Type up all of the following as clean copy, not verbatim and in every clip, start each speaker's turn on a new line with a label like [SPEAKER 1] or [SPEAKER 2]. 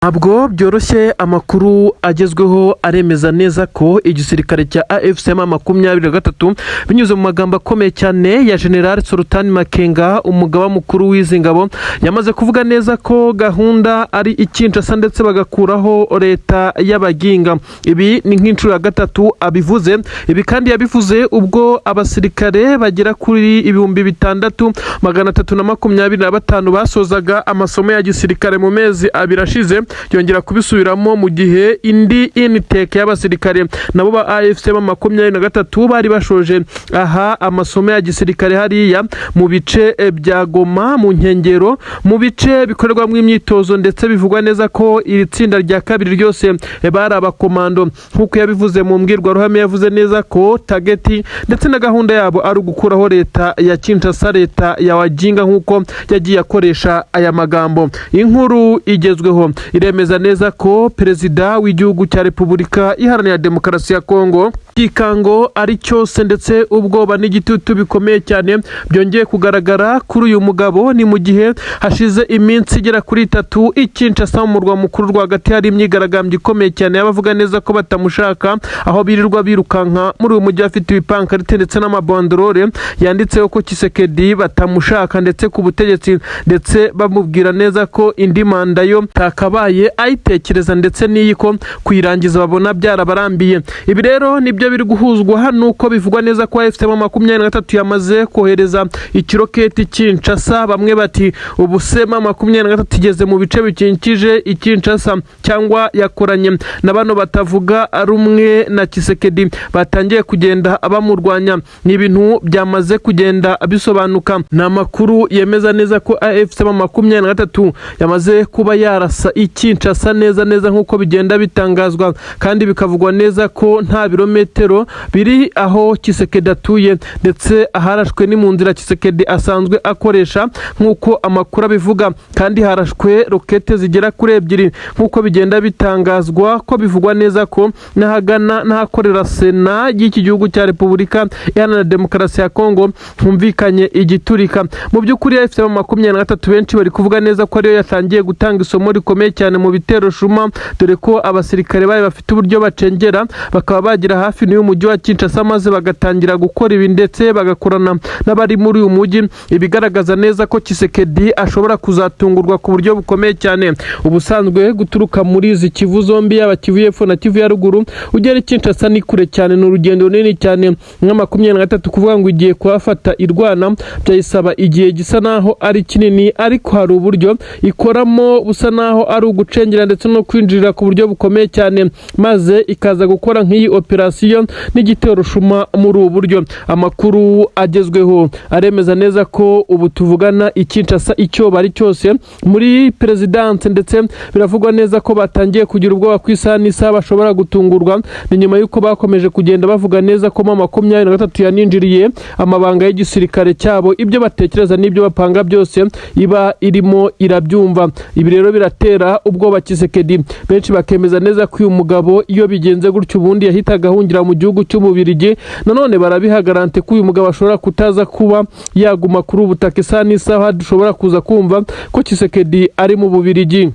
[SPEAKER 1] Ntabwo byoroshye. Amakuru agezweho aremeza neza ko igisirikare cya AFC M 23, binyuze mu magambo akomeye cyane ya General Sultan Makenga, umugaba mukuru w'izi ngabo, yamaze kuvuga neza ko gahunda ari i Kinshasa ndetse bagakuraho leta y'abaginga. Ibi ni nk'inshuro ya gatatu abivuze. Ibi kandi yabivuze ubwo abasirikare bagera kuri 6325 basozaga amasomo ya gisirikare mu mezi 2 ashize. Yongera kubisubiramo mu gihe indi intake y'abasirikare nabo ba AFC 23 bari bashoje aha amasomo ya gisirikare hariya mu bice bya Goma, mu nkengero, mu bice bikorerwamo imyitozo. Ndetse bivugwa neza ko iri tsinda rya kabiri ryose bari abakomando. Nk'uko yabivuze mu mbwirwaruhame, yavuze neza ko target ndetse na gahunda yabo ari ugukuraho leta ya Kinshasa, leta ya Waginga, nk'uko yagiye akoresha aya magambo. Inkuru igezweho iremeza neza ko perezida w'igihugu cya Repubulika Iharanira Demokarasi ya Kongo, ikikango ari cyose ndetse ubwoba n'igitutu bikomeye cyane byongeye kugaragara kuri uyu mugabo. Ni mu gihe hashize iminsi igera kuri 3 i Kinshasa, mu murwa mukuru rwagati, hari imyigaragambyo ikomeye cyane y'abavuga neza ko batamushaka, aho birirwa birukanka muri uyu mujyi bafite ibipankarite ndetse n'amabandorore yanditseho ko Tshisekedi batamushaka ndetse ku butegetsi, ndetse bamubwira neza ko indi manda yo takabaye ayitekereza, ndetse n'iyi ko kuyirangiza babona byarabarambiye. Ibi rero nibyo biri guhuzwa nuko bivugwa neza ko AFC 23 yamaze kohereza ikiroketi Kinshasa. Bamwe bati: "Ubu se M 23 igeze mu bice bikikije i Kinshasa, cyangwa yakoranye na bano batavuga rumwe na Tshisekedi batangiye kugenda bamurwanya?" Ni ibintu byamaze kugenda bisobanuka. Ni amakuru yemeza neza ko AFC 23 yamaze kuba yarasa i Kinshasa neza neza, nk'uko bigenda bitangazwa, kandi bikavugwa neza ko nta birometero biri aho Tshisekedi atuye, ndetse aharashwe ni mu nzira Tshisekedi asanzwe akoresha, nk'uko amakuru abivuga. Kandi harashwe rokete zigera kuri ebyiri, nk'uko bigenda bitangazwa ko bivugwa neza ko n'ahagana n'ahakorera sena y'iki gihugu cya Repubulika Iharanira Demokarasi ya Kongo humvikanye igiturika. Mu by'ukuri, AFC 23 benshi bari kuvuga neza ko ariyo yatangiye gutanga isomo rikomeye cyane mu bitero shuma, dore ko abasirikare bayo bafite uburyo bacengera bakaba bagera hafi n'uyu mujyi wa Kinshasa, maze bagatangira gukora ibi ndetse bagakorana n'abari muri uyu mujyi, ibigaragaza neza ko Tshisekedi ashobora kuzatungurwa ku buryo bukomeye cyane. Ubusanzwe guturuka muri izi Kivu zombi, yaba Kivu y'Epfo na Kivu ya Ruguru, ugera i Kinshasa ni kure cyane, ni urugendo runini cyane. Nka 23 kuvuga ngo igiye kuhafata irwana byayisaba igihe gisa naho ari kinini, ariko hari uburyo ikoramo busa naho ari ugucengera ndetse no kwinjirira ku buryo bukomeye cyane, maze ikaza gukora nk'iyi operasiyo n'igitero shuma muri ubu buryo. Amakuru agezweho aremeza neza ko ubu tuvugana i Kinshasa icyo bari cyose muri perezidanse, ndetse biravugwa neza ko batangiye kugira ubwoba ku isaha n'isaha bashobora gutungurwa. Ni nyuma y'uko bakomeje kugenda bavuga neza ko M 23 yaninjiriye amabanga y'igisirikare cyabo, ibyo batekereza n'ibyo bapanga byose iba irimo irabyumva. Ibi rero biratera ubwoba Tshisekedi. Benshi bakemeza neza ko uyu mugabo iyo bigenze gutyo ubundi yahitaga ahungira mu gihugu cy'Ububirigi. Nanone barabiha garantie ko uyu mugabo ashobora kutaza kuba yaguma kuri ubu butaka. Isaha n'isaha dushobora kuza kumva ko Tshisekedi ari mu Bubirigi.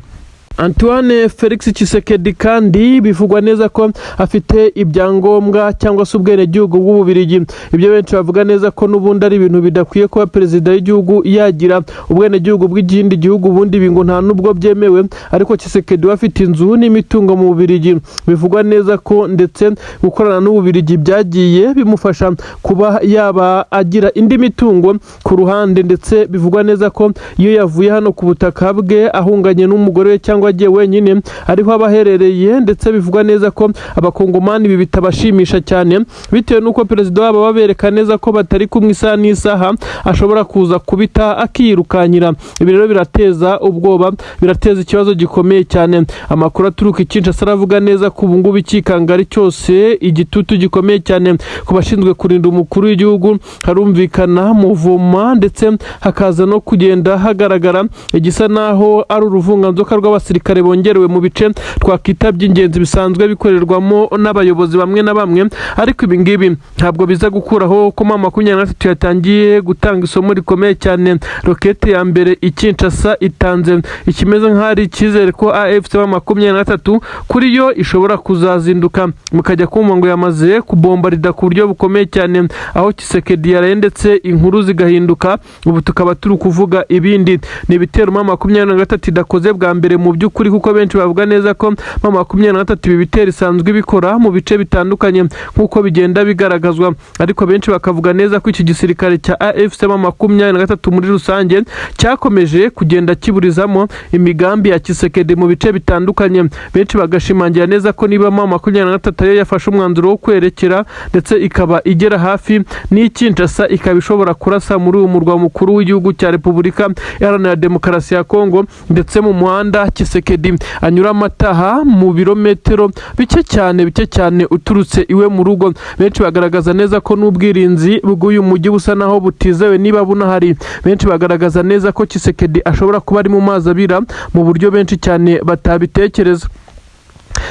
[SPEAKER 1] Antoine Felix Tshisekedi kandi bivugwa neza ko afite ibyangombwa cyangwa se ubwenegihugu bw'Ububirigi. Ibyo benshi bavuga neza ko n'ubundi ari ibintu bidakwiye kuba perezida w'igihugu yagira ubwenegihugu bw'ikindi gihugu. Ubundi ibi ngo nta n'ubwo byemewe, ariko Tshisekedi we afite inzu n'imitungo mu Bubirigi. Bivugwa neza ko ndetse gukorana n'Ububirigi byagiye bimufasha kuba yaba agira indi mitungo ku ruhande, ndetse bivugwa neza ko iyo yavuye hano ku butaka bwe ahunganye n'umugore we cyangwa agiye wenyine, ariho aba aherereye. Ndetse bivugwa neza ko Abakongomani ibi bitabashimisha cyane, bitewe n'uko perezida wabo babereka neza ko batari kumwe, isaha n'isaha ashobora kuza kubita akiyirukankira. Ibi rero birateza ubwoba, birateza ikibazo gikomeye cyane. Amakuru aturuka i Kinshasa aravuga neza ko ubu ngubu ikikanga ari cyose, igitutu gikomeye cyane ku bashinzwe kurinda umukuru w'igihugu. Harumvikana muvuma, ndetse hakaza no kugenda hagaragara igisa naho ari uruvunganzoka rw'abasirikare. abasirikare bongerewe mu bice twakwita by'ingenzi bisanzwe bikorerwamo n'abayobozi bamwe na bamwe. Ariko ibi ngibi ntabwo biza gukuraho ko M23 yatangiye gutanga isomo rikomeye cyane. Rokete ya mbere i Kinshasa itanze ikimeze nk'aho ari icyizere ko AFC M23 kuri yo ishobora kuzazinduka, mukajya kumva ngo yamaze kubombarida ku buryo bukomeye cyane aho Tshisekedi yaraye, ndetse inkuru zigahinduka. Ubu tukaba turi kuvuga ibindi. Ni ibitero M23 idakoze bwa mbere mu by'ukuri, kuko benshi bavuga neza ko M23 ibi bitero isanzwe ibikora mu bice bitandukanye nk'uko bigenda bigaragazwa. Ariko benshi bakavuga neza ko iki gisirikare cya AFC M23 muri rusange cyakomeje kugenda kiburizamo imigambi ya Tshisekedi mu bice bitandukanye. Benshi bagashimangira neza ko niba M23 ariyo yafashe umwanzuro wo kwerekera ndetse ikaba igera hafi n'i Kinshasa, ikaba ishobora kurasa muri uyu murwa mukuru w'igihugu cya Repubulika Iharanira Demokarasi ya Kongo, ndetse mu muhanda Tshisekedi anyuramo ataha mu birometero bike cyane, bike cyane uturutse iwe mu rugo. Benshi bagaragaza neza ko n'ubwirinzi bw'uyu mujyi busa naho butizewe niba bunahari. Benshi bagaragaza neza ko Tshisekedi ashobora kuba ari mu mazi abira mu buryo benshi cyane batabitekereza.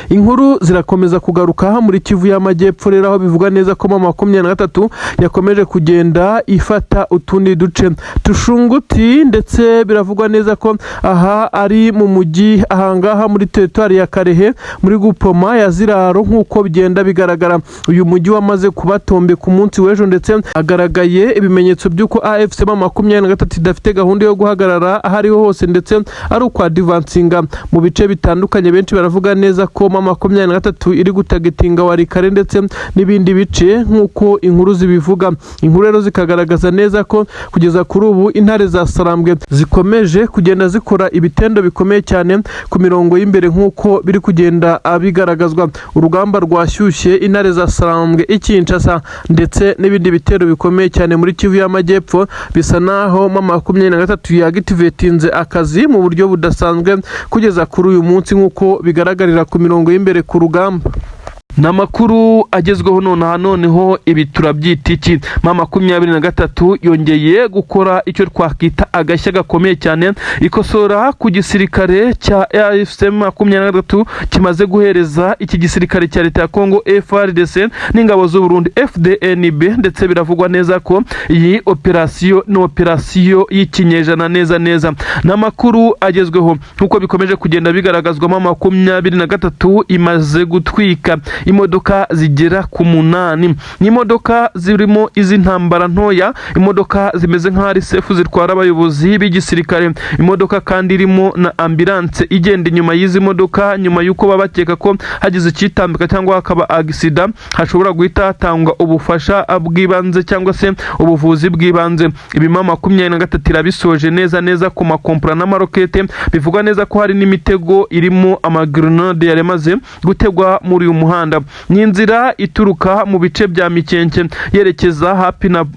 [SPEAKER 1] Inkuru zirakomeza kugaruka muri Kivu y'Amajyepfo rero, aho bivuga neza ko M23 yakomeje kugenda ifata utundi duce tushunguti, ndetse biravugwa neza ko aha ari mu mujyi, ahangaha muri teritwari ya Kalehe, muri groupement ya Ziraro. Nk'uko bigenda bigaragara, uyu mujyi wamaze kubatombe ku munsi w'ejo, ndetse hagaragaye ibimenyetso by'uko AFC M23 idafite gahunda yo guhagarara aho ariho hose, ndetse ari ukwadvancinga mu bice bitandukanye. Benshi baravuga neza ko M23 iri gutargetinga Walikale ndetse n'ibindi bice nk'uko inkuru zibivuga. Inkuru rero zikagaragaza neza ko kugeza kuri ubu intare za Sarambwe zikomeje kugenda zikora ibitendo bikomeye cyane ku mirongo y'imbere nk'uko biri kugenda bigaragazwa. Urugamba rwashyushye, intare za Sarambwe i Kinshasa ndetse n'ibindi bitero bikomeye cyane muri Kivu y'Amajyepfo, bisa naho M23 yactivatinze akazi mu buryo budasanzwe kugeza kuri uyu munsi, nk'uko bigaragarira ku mirongo y'imbere ku rugamba. Ni amakuru agezweho nonaha. Noneho ibi turabyita iki? M23 yongeye gukora icyo twakwita agashya gakomeye cyane, ikosora ku gisirikare cya AFC 23 kimaze guhereza iki gisirikare cya leta ya Congo FARDC n'ingabo z'u Burundi FDNB. Ndetse biravugwa neza ko iyi operasiyo ni operasiyo y'ikinyejana neza neza. Ni amakuru agezweho nk'uko bikomeje kugenda bigaragazwamo. 23 imaze gutwika imodoka zigera ku 8. Ni imodoka zirimo iz'intambara ntoya, imodoka zimeze nk'aho ari safe zitwara abayobozi b'igisirikare, imodoka kandi irimo na ambulance igenda inyuma y'izi modoka, nyuma y'uko baba bakeka ko hagize icyitambika cyangwa hakaba accident, hashobora guhita hatangwa ubufasha bw'ibanze cyangwa se ubuvuzi bw'ibanze. Ibi M23 irabisoje neza neza ku makompura n'amarokete. Bivugwa neza ko hari n'imitego irimo amagrenade yari yamaze gutegwa muri uyu muhanda. Ni inzira ituruka mu bice bya Mikenke yerekeza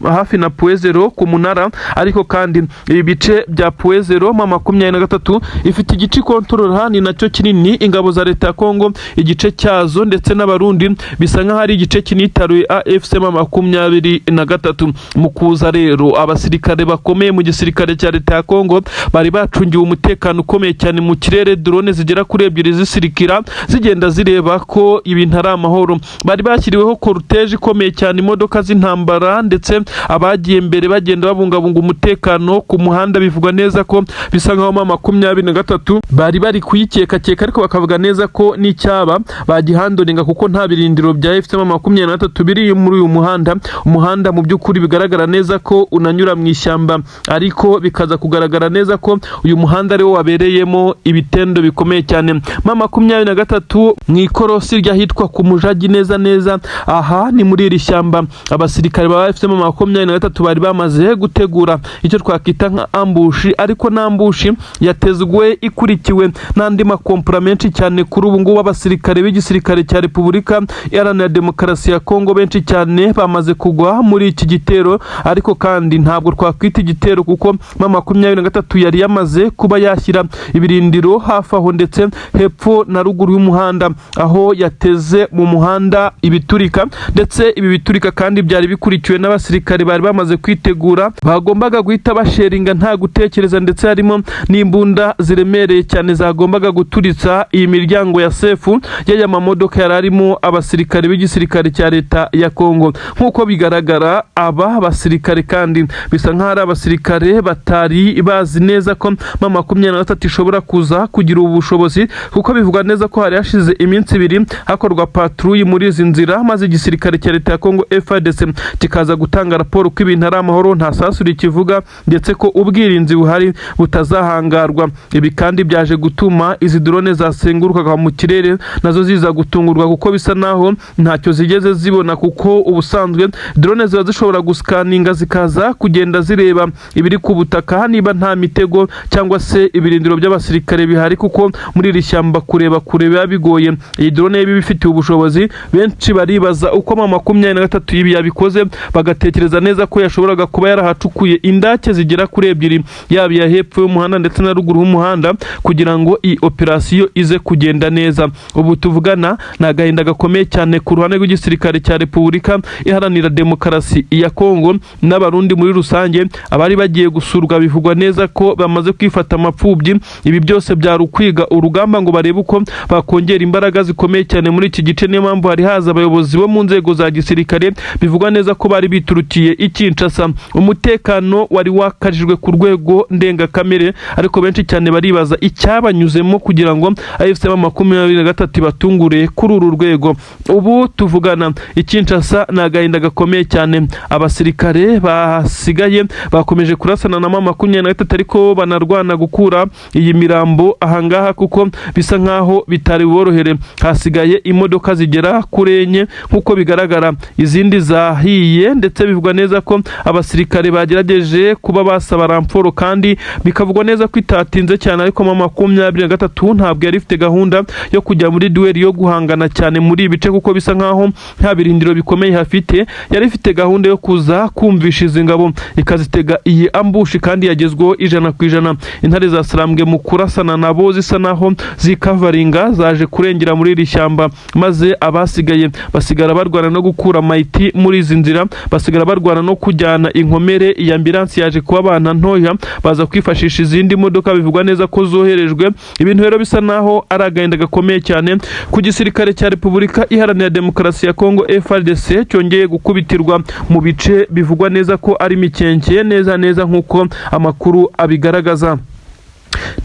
[SPEAKER 1] hafi na Point Zéro ku munara. Ariko kandi ibi bice bya Point Zéro, M23 ifite igice ikontorora, ni nacyo kinini. Ingabo za leta ya Kongo igice cyazo ndetse n'Abarundi bisa nk'aho ari igice kinitaruye AFC M23. Mu kuza rero, abasirikare bakomeye mu gisirikare cya leta ya Kongo bari bacungiwe umutekano ukomeye cyane mu kirere, drone zigera kuri 2 zisirikira zigenda zireba ko ibintu ari amahoro. Bari bashyiriweho cortège ikomeye cyane, imodoka z'intambara, ndetse abagiye mbere bagenda babungabunga umutekano ku muhanda. Bivugwa neza ko bisa nkaho M23 bari bari kuyikekakeka, ariko bakavuga neza ko n'icyaba bagihandlinga, kuko nta birindiro bya AFC M23 biri muri uyu muhanda. Umuhanda mu by'ukuri bigaragara neza ko unanyura mu ishyamba, ariko bikaza kugaragara neza ko uyu muhanda ariwo wabereyemo ibitendo bikomeye cyane. M23 mu ikorosi ry'ahitwa ku Mujagi neza neza, aha ni muri iri shyamba, abasirikare ba AFC M23 bari bamaze gutegura icyo twakwita nka ambush, ariko n'ambush yatezwe ikurikiwe n'andi makompura menshi cyane. Kuri ubu ngubu abasirikare b'igisirikare cya Repubulika Iharanira Demokarasi ya Kongo benshi cyane bamaze kugwa muri iki gitero. Ariko kandi ntabwo twakwita igitero, kuko M23 yari yamaze kuba yashyira ibirindiro hafi aho, ndetse hepfo na ruguru y'umuhanda aho yateze. bateze mu muhanda ibiturika, ndetse ibi biturika kandi byari bikurikiwe n'abasirikare bari bamaze kwitegura, bagombaga guhita basheringa nta gutekereza, ndetse harimo n'imbunda ziremereye cyane zagombaga guturitsa iyi miryango ya safe y'aya mamodoka yari arimo abasirikare b'igisirikare cya leta ya Kongo. Nk'uko bigaragara, aba basirikare kandi bisa nk'aho ari abasirikare batari bazi neza ko M23 ishobora kuza kugira ubu bushobozi, kuko bivugwa neza ko hari hashize iminsi 2 hakorwa patrouille muri izi nzira, maze igisirikare cya leta ya Kongo FARDC kikaza gutanga raporo ko ibintu ari amahoro, nta sasu rikivuga, ndetse ko ubwirinzi buhari butazahangarwa. Ibi kandi byaje gutuma izi drone zasengurukaga mu kirere nazo ziza gutungurwa, kuko bisa naho ntacyo zigeze zibona, kuko ubusanzwe drone ziba zishobora gusikaninga zikaza kugenda zireba ibiri ku butaka niba nta mitego cyangwa se ibirindiro by'abasirikare bihari, kuko muri iri shyamba kureba kure biba bigoye. Iyi drone iba ibifitiye ubushobozi. Benshi baribaza uko M23 ibi yabikoze, bagatekereza neza ko yashoboraga kuba yarahacukuye indake zigera kuri ebyiri, yaba iya hepfo y'umuhanda ndetse na ruguru y'umuhanda, kugira ngo iyi operasiyo ize kugenda neza. Ubu tuvugana ni agahinda gakomeye cyane ku ruhande rw'igisirikare cya Repubulika Iharanira Demokarasi ya Kongo n'Abarundi muri rusange. Abari bagiye gusurwa bivugwa neza ko bamaze kwifata amapfubyi. Ibi byose byari ukwiga urugamba ngo barebe uko bakongera imbaraga zikomeye cyane muri iki gice. Niyo mpamvu hari haza abayobozi bo mu nzego za gisirikare, bivugwa neza ko bari biturukiye i Kinshasa. Umutekano wari wakajijwe ku rwego ndengakamere, ariko benshi cyane baribaza icyabanyuzemo kugira ngo AFC M23 ibatungure kuri uru rwego. Ubu tuvugana i Kinshasa ni agahinda gakomeye cyane. Abasirikare basigaye bakomeje kurasana na M23, ariko banarwana gukura iyi mirambo ahangaha, kuko bisa nkaho bitari buborohere. Hasigaye imodoka zigera kuri enye nk'uko bigaragara, izindi zahiye, ndetse bivugwa neza ko abasirikare bagerageje kuba basaba renfort, kandi bikavugwa neza ko itatinze cyane. Ariko M23 ntabwo yari ifite gahunda yo kujya muri duel yo guhangana cyane muri ibi bice, kuko bisa nkaho nta birindiro bikomeye hafite. Yari ifite gahunda yo kuza kumvisha izi ngabo, ikazitega iyi ambush, kandi yagezweho 100%. Intare zasarambwe mu kurasana nabo zisa naho zikavaringa, zaje kurengera muri iri shyamba, maze abasigaye basigara barwana no gukura mayiti muri izi nzira, basigara barwana no kujyana inkomere. Iyi ambulance yaje kuba abana ntoya, baza kwifashisha izindi modoka bivugwa neza ko zoherejwe. Ibintu rero bisa naho ari agahinda gakomeye cyane ku gisirikare cya Repubulika Iharanira Demokarasi ya Kongo FARDC, cyongeye gukubitirwa mu bice bivugwa neza ko ari Mikenke neza neza nk'uko amakuru abigaragaza.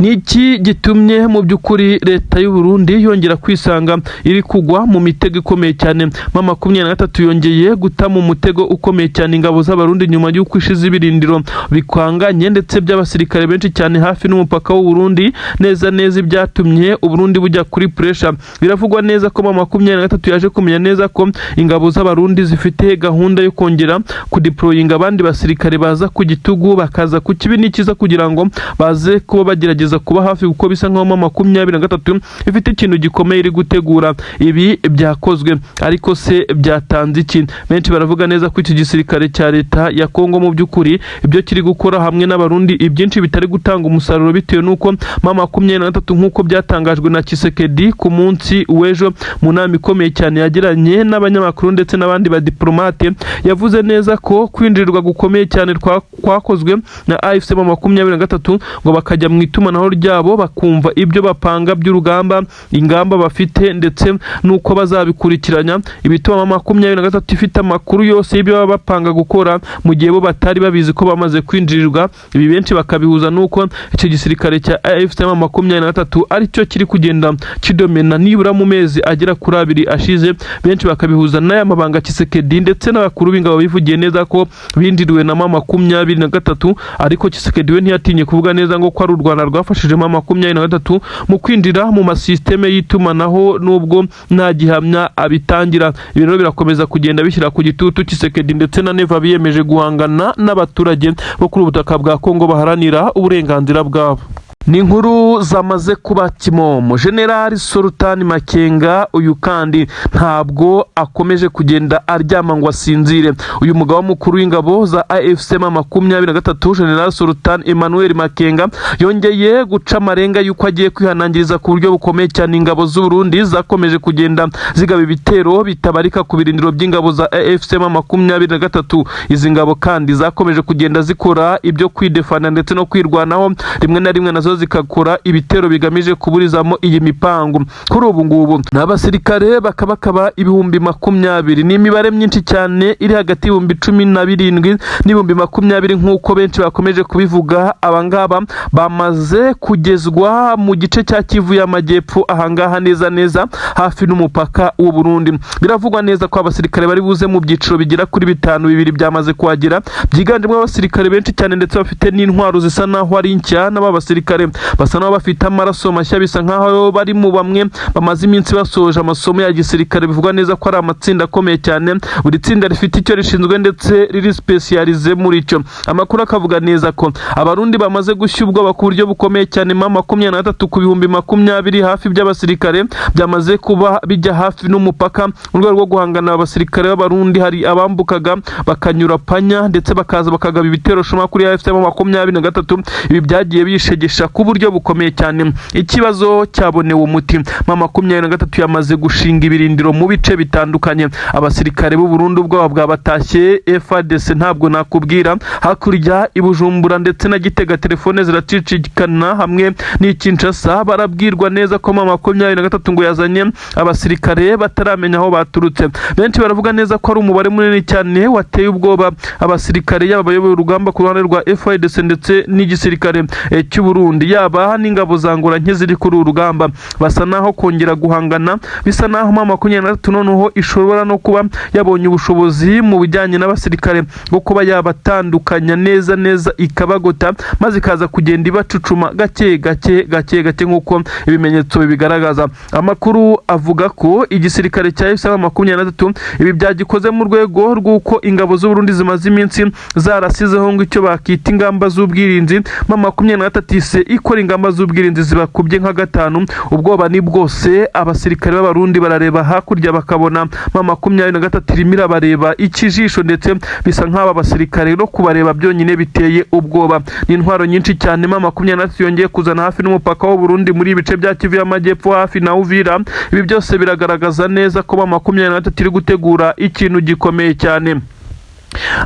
[SPEAKER 1] Ni iki gitumye mu by'ukuri leta y'u Burundi yongera kwisanga iri kugwa mu mitego ikomeye cyane? M23 yongeye guta mu mutego ukomeye cyane ingabo z'Abarundi nyuma y'uko ishize ibirindiro bikwanganye ndetse by'abasirikare benshi cyane hafi n'umupaka w'u Burundi neza neza, ibyatumye Uburundi bujya kuri pressure. Biravugwa neza ko M23 yaje kumenya neza ko ingabo z'Abarundi zifite gahunda yo kongera kudeployinga abandi basirikare baza ku gitugu, bakaza ku kibi n'ikiza, kugira ngo baze kuba bagerageza kuba hafi, kuko bisa nkaho M23 ifite ikintu gikomeye iri gutegura. Ibi byakozwe, ariko se byatanze iki? Benshi baravuga neza ko iki gisirikare cya leta ya Kongo mu by'ukuri ibyo kiri gukora hamwe n'Abarundi ibyinshi bitari gutanga umusaruro, bitewe n'uko M23, nk'uko byatangajwe na Tshisekedi ku munsi w'ejo mu nama ikomeye cyane yagiranye n'abanyamakuru ndetse n'abandi badiplomate, yavuze neza ko kwinjirirwa gukomeye cyane kwakozwe na AFC M23, ngo bakajya mu itumanaho ryabo bakumva ibyo bapanga by'urugamba, ingamba bafite ndetse n'uko bazabikurikiranya, ibituma M23 ifite amakuru yose y'ibyo baba bapanga gukora mu gihe bo batari babizi ko bamaze kwinjirirwa. Ibi benshi bakabihuza n'uko icyo gisirikare cya AFC M23 aricyo kiri kugenda kidomena nibura mu mezi agera kuri 2 ashize. Benshi bakabihuza n'aya mabanga Tshisekedi ndetse n'abakuru b'ingabo bivugiye neza ko binjiriwe na M23, ariko Tshisekedi we ntiyatinye kuvuga neza ngo ko ari u Rwanda rwafashije M23 mu kwinjira mu masisiteme y'itumanaho, nubwo nta gihamya abitangira. Ibi rero birakomeza kugenda bishyira ku gitutu Tshisekedi ndetse na Neva biyemeje guhangana n'abaturage bo kuri ubu butaka bwa Kongo baharanira uburenganzira bwabo. Ni inkuru zamaze kuba kimomo. General Sultan Makenga uyu kandi ntabwo akomeje kugenda aryama ngo asinzire. Uyu mugaba mukuru w'ingabo za AFC M23, General Sultan Emmanuel Makenga, yongeye guca amarenga y'uko agiye kwihanangiriza ku buryo bukomeye cyane ingabo z'u Burundi zakomeje kugenda zigaba ibitero bitabarika ku birindiro by'ingabo za AFC M23. Izi ngabo kandi zakomeje kugenda zikora ibyo kwidefana ndetse no kwirwanaho, rimwe na rimwe nazo zikakora ibitero bigamije kuburizamo iyi mipango. Kuri ubu ngubu ni abasirikare bakabakaba 20,000, ni imibare myinshi cyane iri hagati y'17,000 n'ibihumbi 20 nk'uko benshi bakomeje kubivuga. Abangaba bamaze kugezwa mu gice cya Kivu y'Amajyepfo, ahangaha neza neza hafi n'umupaka w'u Burundi. Biravugwa neza ko abasirikare bari buze mu byiciro bigera kuri bitanu, bibiri byamaze kuhagera, byiganjemo abasirikare benshi cyane ndetse bafite n'intwaro zisa naho ari nshya. N'aba basirikare basa naho bafite amaraso mashya, bisa nkaho bari mu bamwe bamaze iminsi basoje amasomo ya gisirikare. Bivugwa neza ko ari amatsinda akomeye cyane, buri tsinda rifite icyo rishinzwe ndetse riri spécialisé muri cyo. Amakuru akavuga neza ko Abarundi bamaze gushya ubwoba ku buryo bukomeye cyane. M23 ku 20,000 hafi by'abasirikare byamaze kuba bijya hafi n'umupaka mu rwego rwo guhangana. Abasirikare b'Abarundi hari abambukaga bakanyura Panya ndetse bakaza bakagaba ibitero shuma kuri AFC M23. Ibi byagiye bishegesha ku buryo bukomeye cyane. Ikibazo cyabonewe umuti, M23 yamaze gushinga ibirindiro mu bice bitandukanye. Abasirikare b'u Burundi ubwoba bwabatashye. FARDC ntabwo nakubwira, hakurya i Bujumbura ndetse na Gitega telefone ziracicikana hamwe n'i Kinshasa, barabwirwa neza ko M23 ngo yazanye abasirikare bataramenya aho baturutse. Benshi baravuga neza ko ari umubare munini cyane wateye ubwoba abasirikare, yaba abayoboye urugamba ku ruhande rwa FARDC ndetse n'igisirikare cy'u Burundi, yaba n'ingabo za Angola nke ziri kuri uru rugamba. Basa naho kongera guhangana bisa naho M23 noneho ishobora no kuba yabonye ubushobozi mu bijyanye n'abasirikare bwo kuba yabatandukanya neza neza, ikabagota maze ikaza kugenda ibacucuma gake gake gake gake nk'uko ibimenyetso bibigaragaza. Amakuru avuga ko igisirikare cya AFC M23 ibi byagikoze mu rwego rw'uko ingabo z'u Burundi zimaze iminsi zarasizeho ngo icyo bakita ingamba z'ubwirinzi. M23 ise ikora ingamba z'ubwirinzi zibakubye nka gatanu. Ubwoba ni bwose, abasirikare b'Abarundi barareba hakurya bakabona M23 irimo irabareba ikijisho, ndetse bisa nk'aba basirikare no kubareba byonyine biteye ubwoba. Ni intwaro nyinshi cyane M23 yongeye kuzana hafi n'umupaka w'u Burundi muri ibice bya Kivu y'Amajyepfo hafi na Uvira. Ibi byose biragaragaza neza ko M23 iri gutegura ikintu gikomeye cyane.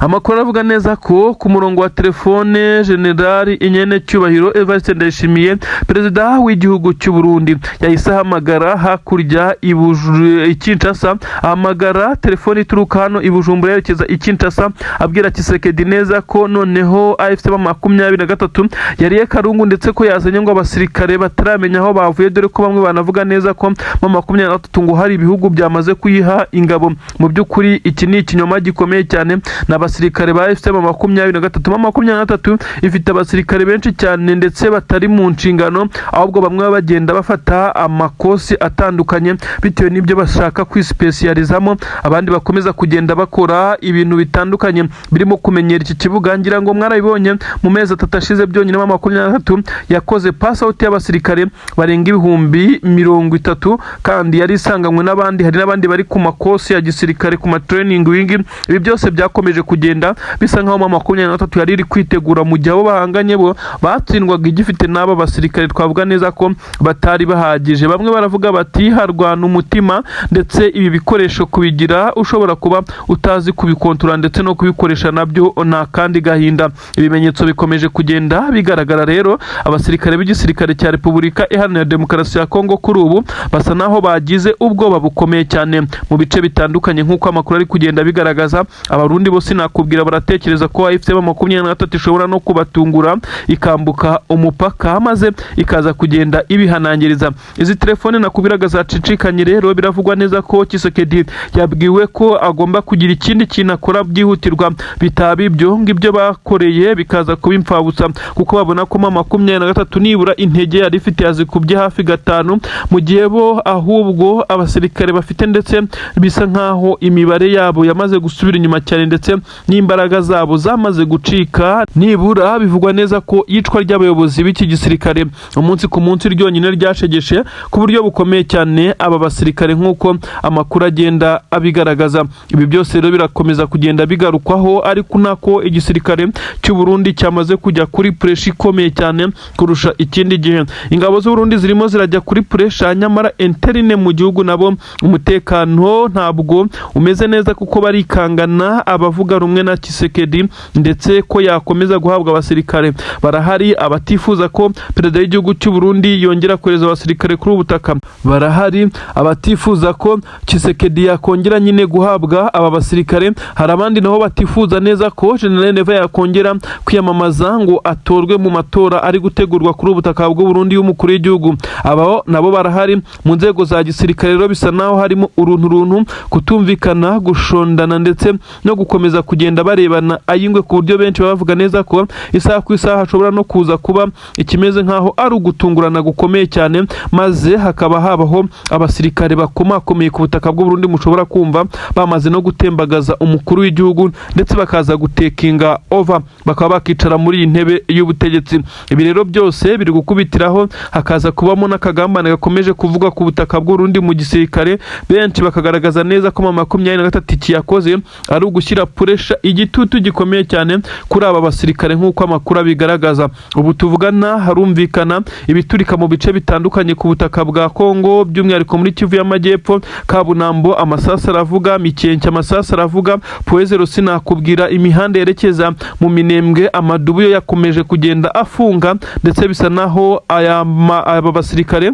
[SPEAKER 1] Amakuru aravuga neza ko ku murongo wa telefone General Inyene Cyubahiro Evariste Ndayishimiye, perezida w'igihugu cy'u Burundi, yahise ahamagara hakurya i Kinshasa, ahamagara telefone ituruka hano i Bujumbura yerekeza i Kinshasa, abwira Tshisekedi neza ko noneho AFC M23 yariye karungu, ndetse ko yazanye ngo abasirikare bataramenya aho bavuye, dore ko bamwe banavuga neza ko M23 ngo hari ibihugu byamaze kuyiha ingabo. Mu by'ukuri iki ni ikinyoma gikomeye cyane. Ni abasirikare ba AFC M23. M23 ifite abasirikare benshi cyane ndetse batari mu nshingano, ahubwo bamwe baba bagenda bafata amakosi atandukanye bitewe n'ibyo bashaka kwisipesiyalizamo, abandi bakomeza kugenda bakora ibintu bitandukanye birimo kumenyera iki kibuga. Ngira ngo mwarabibonye, mu mezi 3 ashize byonyine M23 yakoze pass out y'abasirikare barenga 30,000, kandi yari isanganywe n'abandi, hari n'abandi bari ku makosi ya gisirikare, ku ma training wing. Ibi byose byakomeje kugenda bisa nkaho M23 yari iri kwitegura, mu gihe abo bahanganye bo batsindwaga igifite n'aba basirikare twavuga neza ko batari bahagije. Bamwe baravuga bati harwana umutima, ndetse ibi bikoresho kubigira ushobora kuba utazi kubikontorora ndetse no kubikoresha nabyo ni akandi gahinda. Ibimenyetso bikomeje kugenda bigaragara rero, abasirikare b'igisirikare cya Repubulika Iharanira Demokarasi ya Kongo kuri ubu basa naho bagize ubwoba bukomeye cyane mu bice bitandukanye nk'uko amakuru ari kugenda bigaragaza. Abarundi bo sinakubwira, baratekereza ko AFC M23 ishobora no kubatungura ikambuka umupaka maze ikaza kugenda ibihanangiriza. Izi telefone nakubwiraga zacicikanye rero, biravugwa neza ko Tshisekedi yabwiwe ko agomba kugira ikindi kintu akora byihutirwa, bitaba ibyo ngibyo bakoreye bikaza kuba imfabusa, kuko babona ko M23 nibura intege yari ifite yazikubye hafi gatanu, mu gihe bo ahubwo abasirikare bafite ndetse bisa nkaho imibare yabo yamaze gusubira inyuma cyane ndetse. ndetse n'imbaraga zabo zamaze gucika. Nibura bivugwa neza ko iyicwa ry'abayobozi b'iki gisirikare umunsi ku munsi ryonyine ryashegeshe ku buryo bukomeye cyane aba basirikare, nk'uko amakuru agenda abigaragaza. Ibi byose rero birakomeza kugenda bigarukwaho, ariko nako igisirikare cy'u Burundi cyamaze kujya kuri pressure ikomeye cyane kurusha ikindi gihe. Ingabo z'u Burundi zirimo zirajya kuri pressure, nyamara interne mu gihugu nabo umutekano ntabwo umeze neza, kuko barikangana abavuga rumwe na Tshisekedi ndetse ko yakomeza guhabwa abasirikare. Barahari abatifuza ko perezida w'igihugu cy'u Burundi yongera kohereza abasirikare kuri ubu butaka, barahari abatifuza ko Tshisekedi yakongera nyine guhabwa aba basirikare, hari abandi nabo batifuza neza ko General Neva yakongera kwiyamamaza ngo atorwe mu matora ari gutegurwa kuri ubu butaka bw'u Burundi y'umukuru w'igihugu. Aba nabo barahari mu nzego za gisirikare. Rero bisa naho harimo uruntu runtu, kutumvikana, gushondana ndetse no gukomeza kugenda barebana ayingwe, ku buryo benshi baba bavuga neza ko isaha ku isaha hashobora no kuza kuba ikimeze nk'aho ari ugutungurana gukomeye cyane, maze hakaba habaho abasirikare bakomakomeye ku butaka bw'u Burundi mushobora kumva bamaze no gutembagaza umukuru w'igihugu, ndetse bakaza gutakinga over, bakaba bakicara muri iyi ntebe y'ubutegetsi. Ibi rero byose biri gukubitiraho hakaza kubamo n'akagambane gakomeje kuvugwa ku butaka bw'u Burundi mu gisirikare. Benshi bakagaragaza neza ko mu 23 iki yakoze ari ugushyira pressure, igitutu gikomeye cyane kuri aba basirikare, nk'uko amakuru abigaragaza. Ubu tuvugana harumvikana ibiturika mu bice bitandukanye ku butaka bwa Kongo, by'umwihariko muri Kivu y'Amajyepfo. Kabunambo amasasu aravuga, Mikenke amasasu aravuga, Point Zéro sinakubwira, imihanda yerekeza mu Minembwe amadubu yo yakomeje kugenda afunga, ndetse bisa naho aba basirikare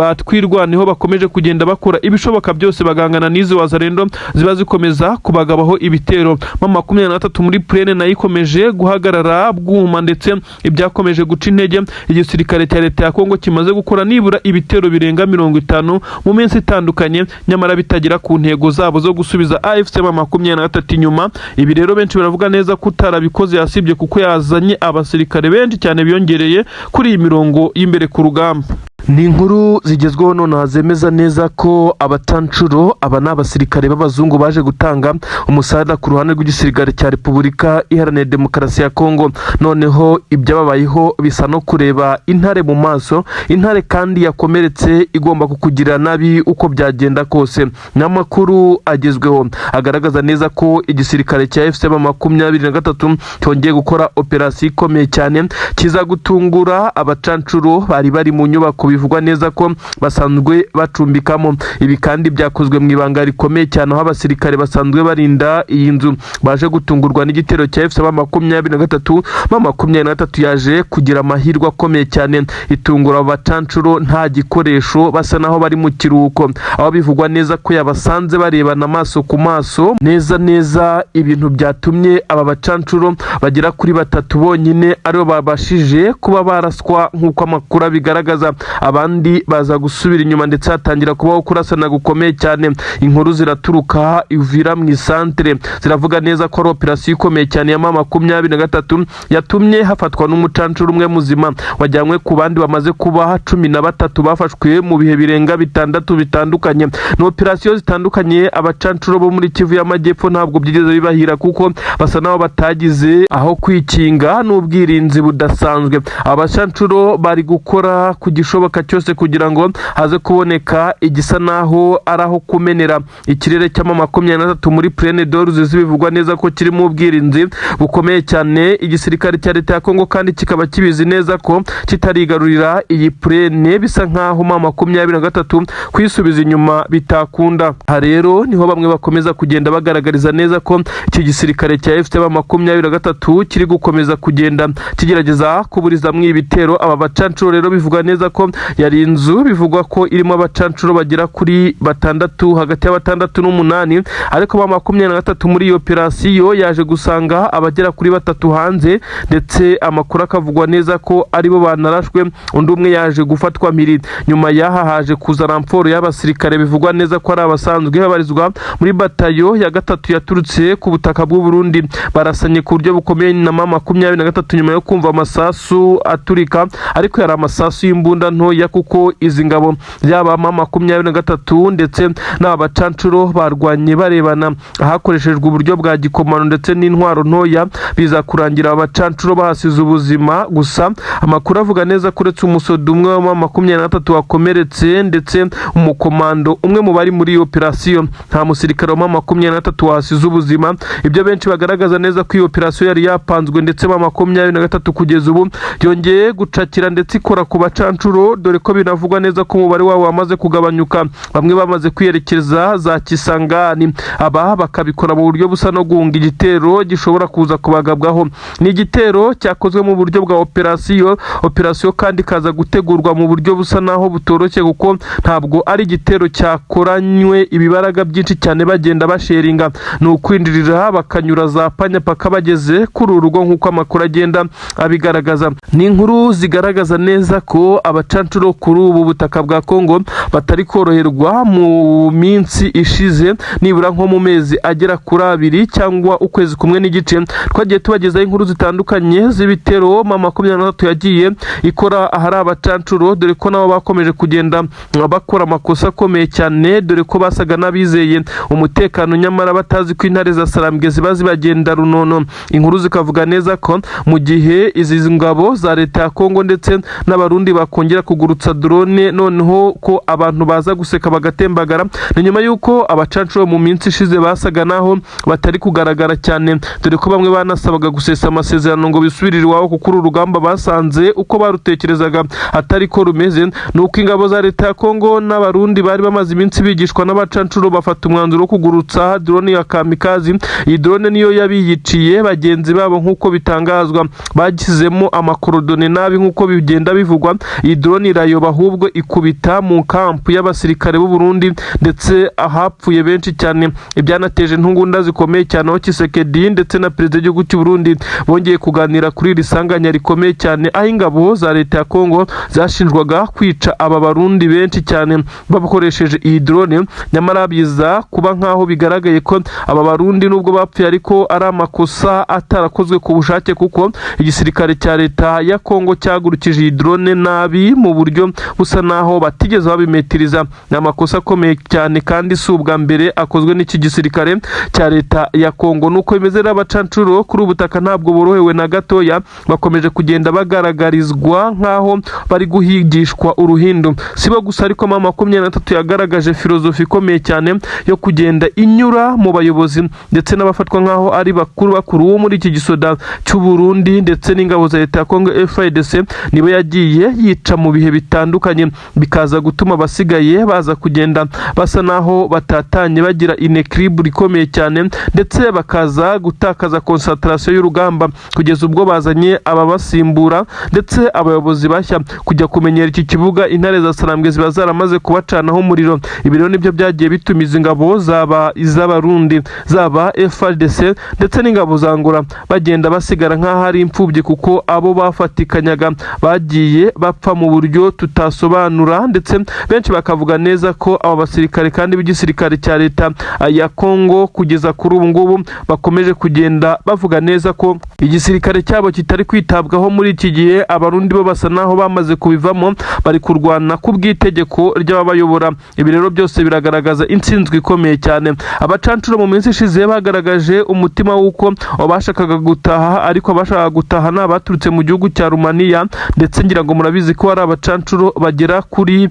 [SPEAKER 1] batwirwaneho bakomeje kugenda bakora ibishoboka byose bagangana n'izi Wazalendo ziba zikomeza kubagabaho ibitero. Ma 23 muri plaine nayo ikomeje guhagarara bwuma, ndetse ibyakomeje guca intege igisirikare cya leta ya Kongo kimaze gukora nibura ibitero birenga 50 mu minsi itandukanye, nyamara bitagera ku ntego zabo zo gusubiza AFC M23 inyuma. Ibi rero benshi baravuga neza ko utarabikoze yasibye, kuko yazanye abasirikare benshi cyane biyongereye kuri iyi mirongo y'imbere ku rugamba. Ni inkuru zigezweho nonaha zemeza neza ko abacancuro, aba ni abasirikare b'abazungu baje gutanga umusada ku ruhande rw'igisirikare cya Repubulika Iharanira Demokarasi ya Kongo, noneho ibyababayeho bisa no kureba intare mu maso, intare kandi yakomeretse igomba kukugirira nabi uko byagenda kose. N'amakuru agezweho agaragaza neza ko igisirikare cya AFC 23 cyongeye gukora operasiyo ikomeye cyane, kiza gutungura abacancuro bari bari mu nyubako bivugwa neza ko basanzwe bacumbikamo. Ibi kandi byakozwe mu ibanga rikomeye cyane, aho abasirikare basanzwe barinda iyi nzu baje gutungurwa n'igitero cya AFC 23. 23 yaje kugira amahirwe akomeye cyane, itungura abo bacancuro nta gikoresho, basa naho bari mu kiruhuko, aho bivugwa neza ko yabasanze barebana amaso ku maso neza neza, ibintu byatumye aba bacancuro bagera kuri batatu bonyine aribo babashije kuba baraswa, nk'uko amakuru abigaragaza. Abandi baza gusubira inyuma, ndetse hatangira kubaho kurasana gukomeye cyane. Inkuru ziraturuka Uvira mu isantere ziravuga neza ko ari operasiyo ikomeye cyane ya 23 yatumye hafatwa n'umucancuro umwe muzima wajyanywe ku bandi bamaze kuba 13 bafashwe mu bihe birenga 6 bitandukanye. Ni operasiyo zitandukanye. Abacancuro bo muri Kivu y'Amajyepfo ntabwo byigeze bibahira, kuko basa n'aho batagize aho kwikinga n'ubwirinzi budasanzwe. Abacancuro bari gukora ku gishoboka cyose kugira ngo haze kuboneka igisa naho ari aho kumenera ikirere cy'ama 23 muri Plaine de Ruzizi, bivugwa neza ko kirimo ubwirinzi bukomeye cyane. Igisirikare cya leta ya Kongo kandi kikaba kibizi neza ko kitarigarurira iyi plaine, bisa nkaho ma 23 kwisubiza inyuma bitakunda. Aha rero niho bamwe bakomeza kugenda bagaragariza neza ko iki gisirikare cya AFC 23 kiri gukomeza kugenda kigerageza kuburizamwo ibitero. Aba bacancuro rero bivugwa neza ko yari inzu bivugwa ko irimo abacancuro bagera kuri batandatu, hagati ya batandatu n'umunani, ariko ba 23 muri iyo operasiyo yaje gusanga abagera kuri batatu hanze, ndetse amakuru akavugwa neza ko aribo banarashwe, undi umwe yaje gufatwa mpiri. Nyuma y'aha haje kuza renfort y'abasirikare bivugwa neza ko ari abasanzwe babarizwa muri batayo ya gatatu yaturutse ku butaka bw'u Burundi. Barasanye ku buryo bukomeye na ma 23 nyuma yo kumva amasasu aturika, ariko yari amasasu y'imbunda ntoya. ntoya, kuko izi ngabo yaba M23 ndetse n'aba bacancuro barwanye barebana ahakoreshejwe uburyo bwa gikomano ndetse n'intwaro ntoya, biza kurangira aba bacancuro bahasize ubuzima. Gusa amakuru avuga neza ko uretse umusoda umwe wa M23 wakomeretse ndetse umukomando umwe mu bari muri iyo operasiyo, nta musirikare wa M23 wahasize ubuzima. Ibyo benshi bagaragaza neza ko iyo operasiyo yari yapanzwe, ndetse M23 kugeza ubu yongeye gucakira ndetse ikora ku bacancuro, dore ko binavugwa neza ko umubare wabo wamaze kugabanyuka, bamwe bamaze kwiyerekeza za Kisangani, aba bakabikora mu buryo busa no guhunga igitero gishobora kuza kubagabwaho. Ni igitero cyakozwe mu buryo bwa operasiyo, operasiyo kandi ikaza gutegurwa mu buryo busa naho butoroshye, kuko ntabwo ari igitero cyakoranywe ibibaraga byinshi cyane bagenda basheringa, ni ukwinjirira bakanyura za panya paka bageze kuri uru rugo, nk'uko amakuru agenda abigaragaza. Ni inkuru zigaragaza neza ko abacancuro kuri ubu butaka bwa Kongo batari koroherwa. Mu minsi ishize, nibura nko mu mezi agera kuri 2 cyangwa ukwezi kumwe n'igice, twagiye tubagezaho inkuru zitandukanye z'ibitero M23 yagiye ikora ahari abacancuro, dore ko nabo bakomeje kugenda bakora amakosa akomeye cyane, dore ko basaga n'abizeye umutekano nyamara batazi ko intare za Sarambwe ziba zibagenda runono. Inkuru zikavuga neza ko mu gihe izi ngabo za leta ya Kongo ndetse n'Abarundi bakongera kugurutsa drone, noneho ko abantu baza guseka bagatembagara. Ni nyuma y'uko abacancuro mu minsi ishize basaga naho batari kugaragara cyane, dore ko bamwe banasabaga gusesa amasezerano ngo bisubirire iwabo, kuko uru rugamba basanze uko barutekerezaga atari ko rumeze. Ni uko ingabo za leta ya Kongo n'Abarundi bari bamaze iminsi bigishwa n'abacancuro bafata umwanzuro wo kugurutsa drone ya kamikazi. Iyi drone niyo yabiyiciye bagenzi babo, nk'uko bitangazwa bashyizemo ama coordonnées nabi, nk'uko bigenda bivugwa. Iyi drone irayoba, ahubwo ikubita mu kampu y'abasirikare b'u Burundi, ndetse ahapfuye benshi cyane, ibyanateje intugunda zikomeye cyane, aho Tshisekedi ndetse na perezida w'igihugu cy'u Burundi bongeye kuganira kuri iri sanganya rikomeye cyane, aho ingabo za leta ya Kongo zashinjwaga kwica aba Barundi benshi cyane bakoresheje iyi drone. Nyamara biza kuba nk'aho bigaragaye ko aba Barundi nubwo bapfuye ariko ari amakosa atarakozwe ku bushake, kuko igisirikare cya leta ya Kongo cyagurukije iyi drone nabi mu buryo busa naho batigeze babimetiriza. Ni amakosa akomeye cyane kandi si ubwa mbere akozwe n'iki gisirikare cya leta ya Kongo. Nuko bimeze rero, abacancuro kuri ubu butaka ntabwo borohewe na gatoya, bakomeje kugenda bagaragarizwa nk'aho bari guhigishwa uruhindu. Si bo gusa ariko, M23 yagaragaje filozofi ikomeye cyane yo kugenda inyura mu bayobozi ndetse n'abafatwa nk'aho ari bakuru bakuru muri iki gisoda cy'u Burundi ndetse n'ingabo za leta ya Kongo FARDC, nibo yagiye yica mu bihe bitandukanye, bikaza gutuma abasigaye baza kugenda basa naho batatanye, bagira inéquilibre ikomeye cyane, ndetse bakaza gutakaza concentration y'urugamba, kugeza ubwo bazanye ababasimbura ndetse abayobozi bashya kujya kumenyera iki kibuga, intare za Sarambwe ziba zaramaze kubacanaho umuriro. Ibi rero nibyo byagiye bituma izi ngabo, zaba iz'Abarundi, zaba FARDC ndetse n'ingabo za Angola, bagenda basigara nk'aho ari imfubyi, kuko abo bafatikanyaga bagiye bapfa mu buryo tutasobanura, ndetse benshi bakavuga neza ko aba basirikare kandi b'igisirikare cya leta ya Kongo kugeza kuri ubu ngubu bakomeje kugenda bavuga neza ko igisirikare cyabo kitari kwitabwaho muri iki gihe. Abarundi bo basa naho bamaze kubivamo, bari kurwana ku bw'itegeko ry'ababayobora. Ibi rero byose biragaragaza intsinzwi ikomeye cyane. Abacancuro mu minsi ishize bagaragaje umutima w'uko bashakaga gutaha, ariko abashakaga gutaha ni abaturutse mu gihugu cya Rumaniya, ndetse ngira ngo murabizi ko hari abacancuro bagera kuri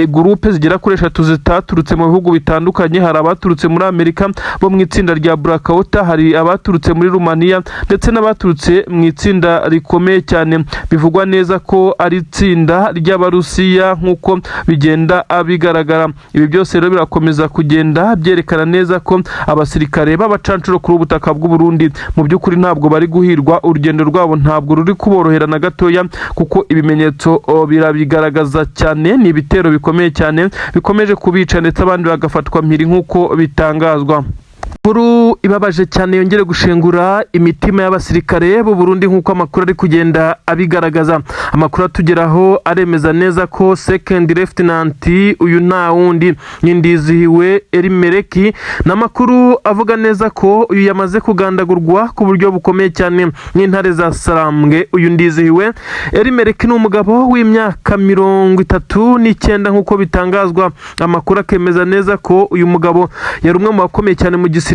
[SPEAKER 1] groupe zigera kuri eshatu zitaturutse mu bihugu bitandukanye. Hari abaturutse muri Amerika bo mu itsinda rya Blackwater, hari abaturutse muri Rumaniya ndetse n'abaturutse mu itsinda rikomeye cyane bivugwa neza ko ari itsinda ry'Abarusiya, nk'uko bigenda bigaragara. Ibi byose rero birakomeza kugenda byerekana neza ko abasirikare b'abacancuro kuri ubu butaka bw'u Burundi mu by'ukuri ntabwo bari guhirwa, urugendo rwabo ntabwo ruri kuborohera na gatoya, kuko ibimenyetso birabigaragaza cyane. Ni ibitero bikomeye cyane bikomeje kubica, ndetse abandi bagafatwa mpiri nk'uko bitangazwa. Inkuru ibabaje cyane yongere gushengura imitima y'abasirikare b'u Burundi nk'uko amakuru ari kugenda abigaragaza. Amakuru atugeraho aremeza neza ko Second Lieutenant uyu nta wundi ni Ndizihiwe Elimeleki. Ni amakuru avuga neza ko uyu yamaze kugandagurwa ku buryo bukomeye cyane n'intare za Sarambwe. Uyu Ndizihiwe Elimeleki ni umugabo w'imyaka 39 nk'uko bitangazwa. Amakuru akemeza neza ko uyu mugabo yari umwe mu bakomeye cyane mu gisirikare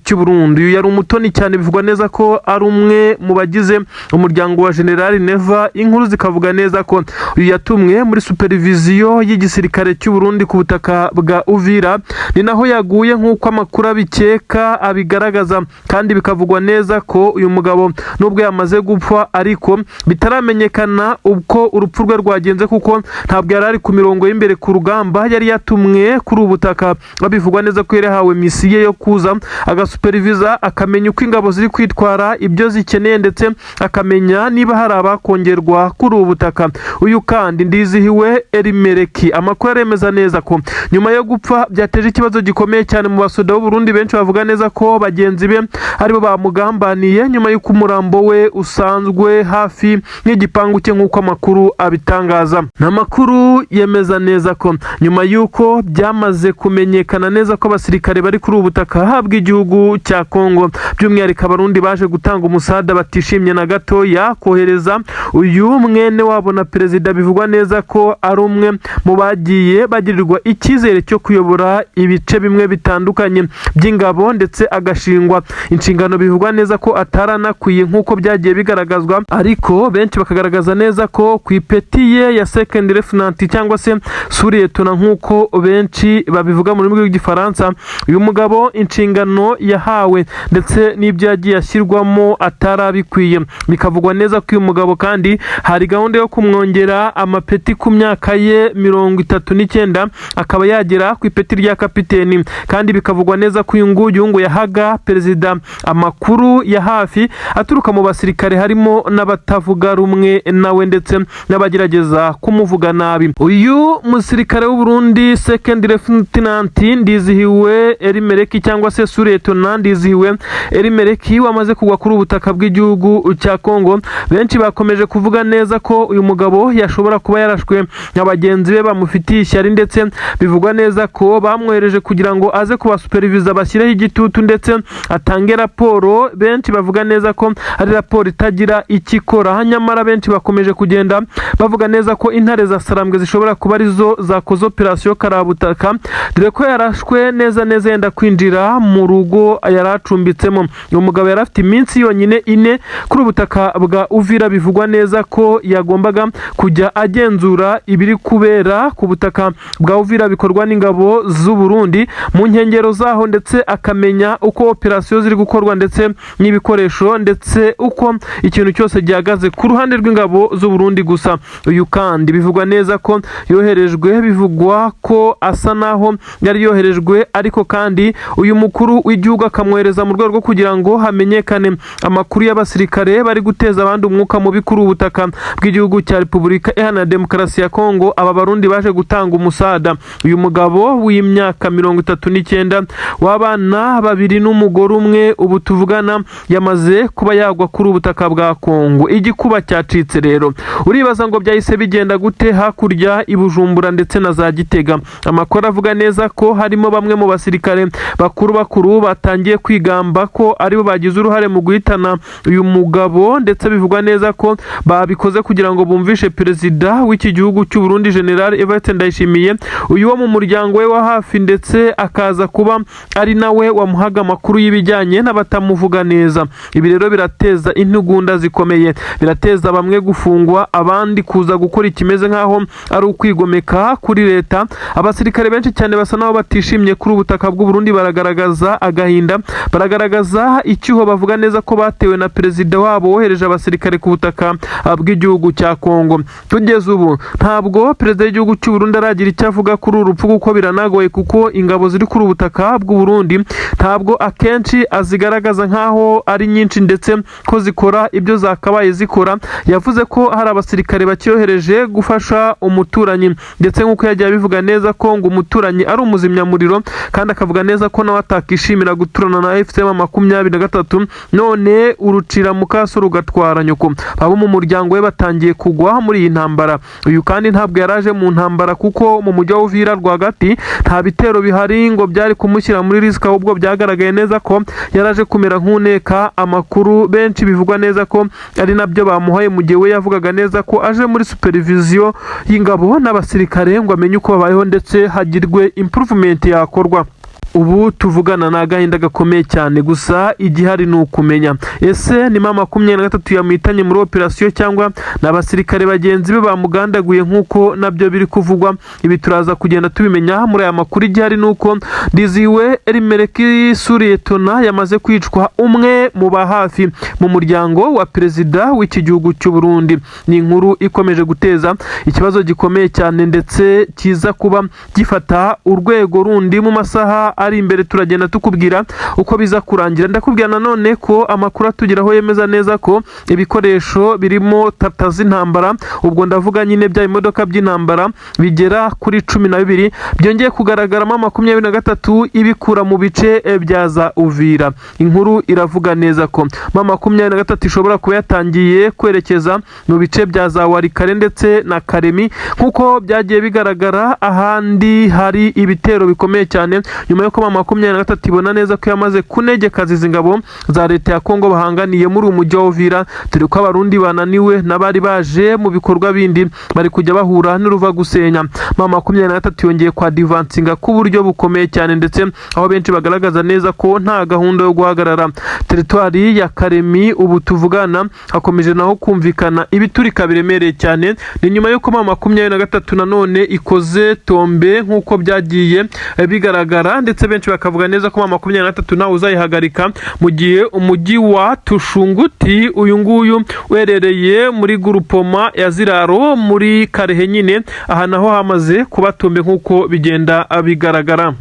[SPEAKER 1] cy'u Burundi. Uyu yari umutoni cyane, bivugwa neza ko ari umwe mu bagize umuryango wa General Neva. Inkuru zikavuga neza ko uyu yatumwe muri supervision y'igisirikare cy'u Burundi ku butaka bwa Uvira, ni naho yaguye nk'uko amakuru abikeka abigaragaza. Kandi bikavugwa neza ko uyu mugabo nubwo yamaze gupfa ariko bitaramenyekana uko urupfu rwe rwagenze, kuko ntabwo yari ari ku mirongo y'imbere ku rugamba, yari yatumwe kuri ubu butaka. Bivugwa neza ko yari yahawe mission yo kuza agasuperviza, akamenya uko ingabo ziri kwitwara, ibyo zikeneye, ndetse akamenya niba hari abakongerwa kuri ubu butaka. Uyu kandi Ndizihiwe Elimeleki, amakuru aremeza neza ko nyuma yo gupfa byateje ikibazo gikomeye cyane mu basoda b'u Burundi. Benshi bavuga neza ko bagenzi be aribo bamugambaniye nyuma y'uko umurambo we usanzwe hafi n'igipangu cye nk'uko amakuru abitangaza. Ni amakuru yemeza neza ko nyuma y'uko byamaze kumenyekana neza ko abasirikare bari kuri ubu butaka bw'igihugu cya Kongo, by'umwihariko Abarundi baje gutanga umusada, batishimye na gatoya kohereza uyu mwene wabo na perezida. Bivugwa neza ko ari umwe mu bagiye bagirirwa icyizere cyo kuyobora ibice bimwe bitandukanye by'ingabo, ndetse agashingwa inshingano bivugwa neza ko ataranakwiye nk'uko byagiye bigaragazwa. Ariko benshi bakagaragaza neza ko ku ipeti ye ya second lieutenant cyangwa se sous-lieutenant nk'uko benshi babivuga mu rurimi rw'Igifaransa, uyu mugabo inshingano yahawe ndetse n'ibyo yagiye ashyirwamo atarabikwiye. Bikavugwa neza ko uyu mugabo kandi hari gahunda yo kumwongera amapeti ku myaka ye 39, akaba yagera ku ipeti rya kapiteni. Kandi bikavugwa neza ko uyu nguyu ngo yahaga perezida amakuru ya hafi aturuka mu basirikare, harimo n'abatavuga rumwe nawe ndetse n'abagerageza kumuvuga nabi. Uyu musirikare w'u Burundi, second lieutenant Ndizihiwe Elimeleki cyangwa se sous-lieutenant Ndizihiwe Elimeleki, wamaze kugwa kuri ubutaka bw'igihugu cya Kongo, benshi bakomeje kuvuga neza ko uyu mugabo yashobora kuba yarashwe na bagenzi be bamufitiye ishyari, ndetse bivugwa neza ko bamwohereje kugira ngo aze kubasuperviza, bashyireho igitutu ndetse atange raporo. Benshi bavuga neza ko ari raporo itagira icyo ikora. Nyamara benshi bakomeje kugenda bavuga neza ko intare za Sarambwe zishobora kuba arizo zakoze operasiyo karabutaka, dore ko yarashwe neza neza yenda kwinjira mu rugo yari acumbitsemo. Uyu mugabo yari afite iminsi yonyine 4 kuri ubutaka bwa Uvira. Bivugwa neza ko yagombaga kujya agenzura ibiri kubera ku butaka bwa Uvira bikorwa n'ingabo z'u Burundi mu nkengero zaho, ndetse akamenya uko operasiyo ziri gukorwa ndetse n'ibikoresho, ndetse uko ikintu cyose gihagaze ku ruhande rw'ingabo z'u Burundi. Gusa uyu kandi bivugwa neza ko yoherejwe, bivugwa ko asa naho yari yoherejwe, ariko kandi uyu mukuru w'igihugu akamwohereza mu rwego rwo kugira ngo hamenyekane amakuru y'abasirikare bari guteza abandi umwuka mubi kuri ubu butaka bw'igihugu cya Repubulika Iharanira Demokarasi ya Kongo, aba Barundi baje gutanga umusada. Uyu mugabo w'imyaka 39 w'abana babiri n'umugore umwe, ubu tuvugana yamaze kuba yagwa kuri ubu butaka bwa Kongo. Igikuba cyacitse. Rero uribaza ngo byahise bigenda gute hakurya i Bujumbura ndetse na za Gitega? Amakuru avuga neza ko harimo bamwe mu basirikare bakuru bakuru batangiye kwigamba ko aribo bagize uruhare mu guhitana uyu mugabo, ndetse bivugwa neza ko babikoze kugira ngo bumvishe perezida w'iki gihugu cy'u Burundi, General Evariste Ndayishimiye, uyu wo mu muryango we wa hafi, ndetse akaza kuba ari nawe wamuhaga amakuru y'ibijyanye n'abatamuvuga neza. Ibi rero birateza intugunda zikomeye, birateza bamwe gufungwa, abandi kuza gukora ikimeze nk'aho ari ukwigomeka kuri leta. Abasirikare benshi cyane basa n'aho batishimye kuri ubu butaka bw'u Burundi, baragaragaza agahinda, baragaragaza icyuho, bavuga neza ko batewe na perezida wabo wohereje abasirikare ku butaka bw'igihugu cya Kongo. Tugeze ubu ntabwo perezida w'igihugu cy'u Burundi aragira icyo avuga kuri uru rupfu, kuko biranagoye, kuko ingabo ziri kuri ubu butaka bw'u Burundi ntabwo akenshi azigaragaza nk'aho ari nyinshi ndetse ko zikora ibyo zakabaye zikora. Yavuze ko hari abasirikare bacyohereje gufasha umuturanyi, ndetse nk'uko yagiye abivuga neza ko ngo umuturanyi ari umuzimyamuriro, kandi akavuga neza ko nawe atakabaye atakishimira guturana na AFC M23, none urucira mukaso rugatwara nyoko. Abo mu muryango we batangiye kugwa muri iyi ntambara. Uyu kandi ntabwo yaraje mu ntambara, kuko mu mujyi wa Uvira rwagati nta bitero bihari ngo byari kumushyira muri risk, ahubwo byagaragaye neza ko yaraje kumera nk'uneka amakuru. Benshi bivugwa neza ko ari nabyo bamuhaye, mu gihe we yavugaga neza ko aje muri supervision y'ingabo n'abasirikare ngo amenye uko babayeho ndetse hagirwe improvement yakorwa. Ubu tuvugana ni agahinda gakomeye cyane. Gusa igihari ni ukumenya: ese ni M23 yamuhitanye muri operasiyo, cyangwa ni abasirikare bagenzi be bamugandaguye nk'uko nabyo biri kuvugwa? Ibi turaza kugenda tubimenya muri aya makuru. Igihari ni uko Ndiziwe Erimereki Suriyetona yamaze kwicwa, umwe mu ba hafi mu muryango wa perezida w'iki gihugu cy'u Burundi. Ni inkuru ikomeje guteza ikibazo gikomeye cyane, ndetse kiza kuba gifata urwego rundi mu masaha ari imbere. Turagenda tukubwira uko biza kurangira. Ndakubwira nanone ko amakuru atugeraho yemeza neza ko ibikoresho birimo tata z'intambara, ubwo ndavuga nyine bya imodoka by'intambara bigera kuri 12, byongeye kugaragaramo 23 ibikura mu bice bya za Uvira. Inkuru iravuga neza ko M23 ishobora kuba yatangiye kwerekeza mu bice bya za Walikale ndetse na Kalemi, nk'uko byagiye bigaragara ahandi hari ibitero bikomeye cyane, nyuma y'uko M23 ibona neza ko yamaze kunegekaza izi ngabo za leta ya Kongo bahanganiye muri uyu mujyi wa Uvira, dore ko Abarundi bananiwe n'abari baje mu bikorwa bindi bari kujya bahura n'uruva gusenya. M23 yongeye kwa advancinga ku buryo bukomeye cyane, ndetse aho benshi bagaragaza neza ko nta gahunda yo guhagarara. Teritwari ya Kalemi ubu tuvugana hakomeje naho kumvikana ibiturika biremereye cyane. Ni nyuma y'uko M23 nanone ikoze tombe nk'uko byagiye bigaragara, ndetse benshi bakavuga neza ko M23 ntawe uzayihagarika, mu gihe umujyi wa Tushunguti, uyu nguyu uherereye muri groupement ya Ziraro muri Kalehe nyine, aha naho hamaze kuba tombe nk'uko bigenda bigaragara.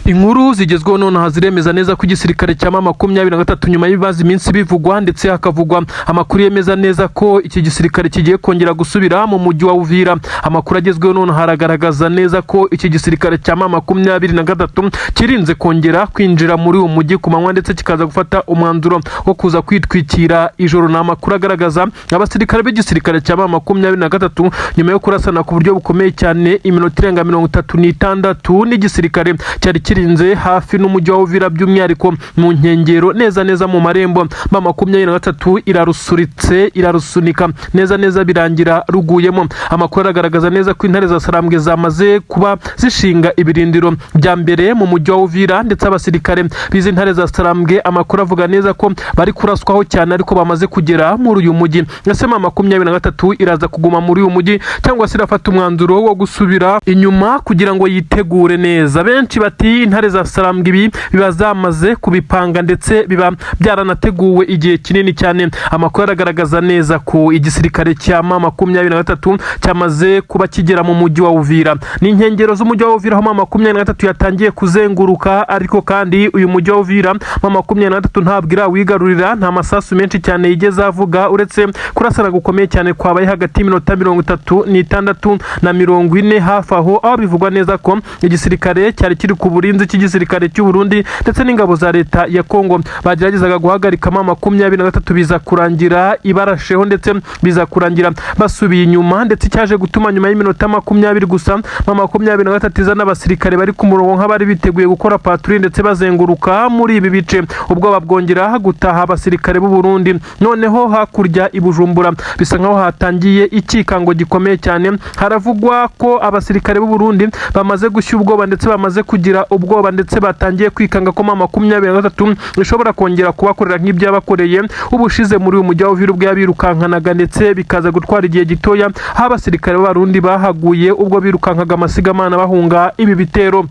[SPEAKER 1] Inkuru zigezweho nonaha ziremeza neza ko igisirikare cya M23, nyuma y'ibibazo iminsi bivugwa ndetse hakavugwa amakuru yemeza neza ko iki gisirikare kigiye kongera gusubira mu mujyi wa Uvira, amakuru agezweho nonaha aragaragaza neza ko iki gisirikare cya M23 kirinze kongera kwinjira muri uwo mujyi ku manywa, ndetse kikaza gufata umwanzuro wo kuza kwitwikira ijoro. Ni amakuru agaragaza abasirikare b'igisirikare cya M23 nyuma yo kurasana ku buryo bukomeye cyane iminota irenga 36 n'igisirikare cyari kirinze hafi n'umujyi wa Uvira, by'umwihariko mu nkengero, neza neza mu marembo. M23 irarusuritse, irarusunika neza neza, birangira ruguyemo. Amakuru aragaragaza neza ko intare za Sarambwe zamaze kuba zishinga ibirindiro bya mbere mu mujyi wa Uvira, ndetse abasirikare b'izi ntare za Sarambwe, amakuru avuga neza ko bari kuraswaho cyane, ariko bamaze kugera muri uyu mujyi. Ese M23 iraza kuguma muri uyu mujyi, cyangwa se irafata umwanzuro wo gusubira inyuma kugira ngo yitegure neza? Benshi bati intare za Sarambwe ibi biba zamaze kubipanga, ndetse biba byaranateguwe igihe kinini cyane. Amakuru aragaragaza neza ko igisirikare cya M23 cyamaze kuba kigera mu mujyi wa Uvira. Ni inkengero z'umujyi wa Uvira aho M23 yatangiye kuzenguruka, ariko kandi uyu mujyi wa Uvira M23 ntabwo irawigarurira. Nta masasu menshi cyane yigeze avuga, uretse kurasana gukomeye cyane kwabaye hagati y'iminota 36 na 40 hafi aho, aho bivugwa neza ko igisirikare cyari kiri ku burinzi cy'igisirikare cy'u Burundi ndetse n'ingabo za leta ya Kongo bageragezaga guhagarika M23, biza kurangira ibarasheho, ndetse biza kurangira basubiye inyuma. Ndetse cyaje gutuma nyuma y'iminota 20 gusa M23 iza n'abasirikare bari ku murongo nk'abari biteguye gukora patrouille, ndetse bazenguruka muri ibi bice, ubwoba bwongera gutaha abasirikare b'u Burundi. Noneho hakurya i Bujumbura bisa nkaho hatangiye ikikango gikomeye cyane. Haravugwa ko abasirikare b'u Burundi bamaze gushya ubwoba, ndetse bamaze kugira ubwoba, ndetse batangiye kwikanga ko M23 ishobora kongera kubakorera nk'ibyo yabakoreye ubushize muri uyu mujyi wa Uvira, ubwo yabirukankanaga, ndetse bikaza gutwara igihe gitoya, aho abasirikare b'Abarundi bahaguye ubwo birukankaga amasigamana bahunga ibi bitero.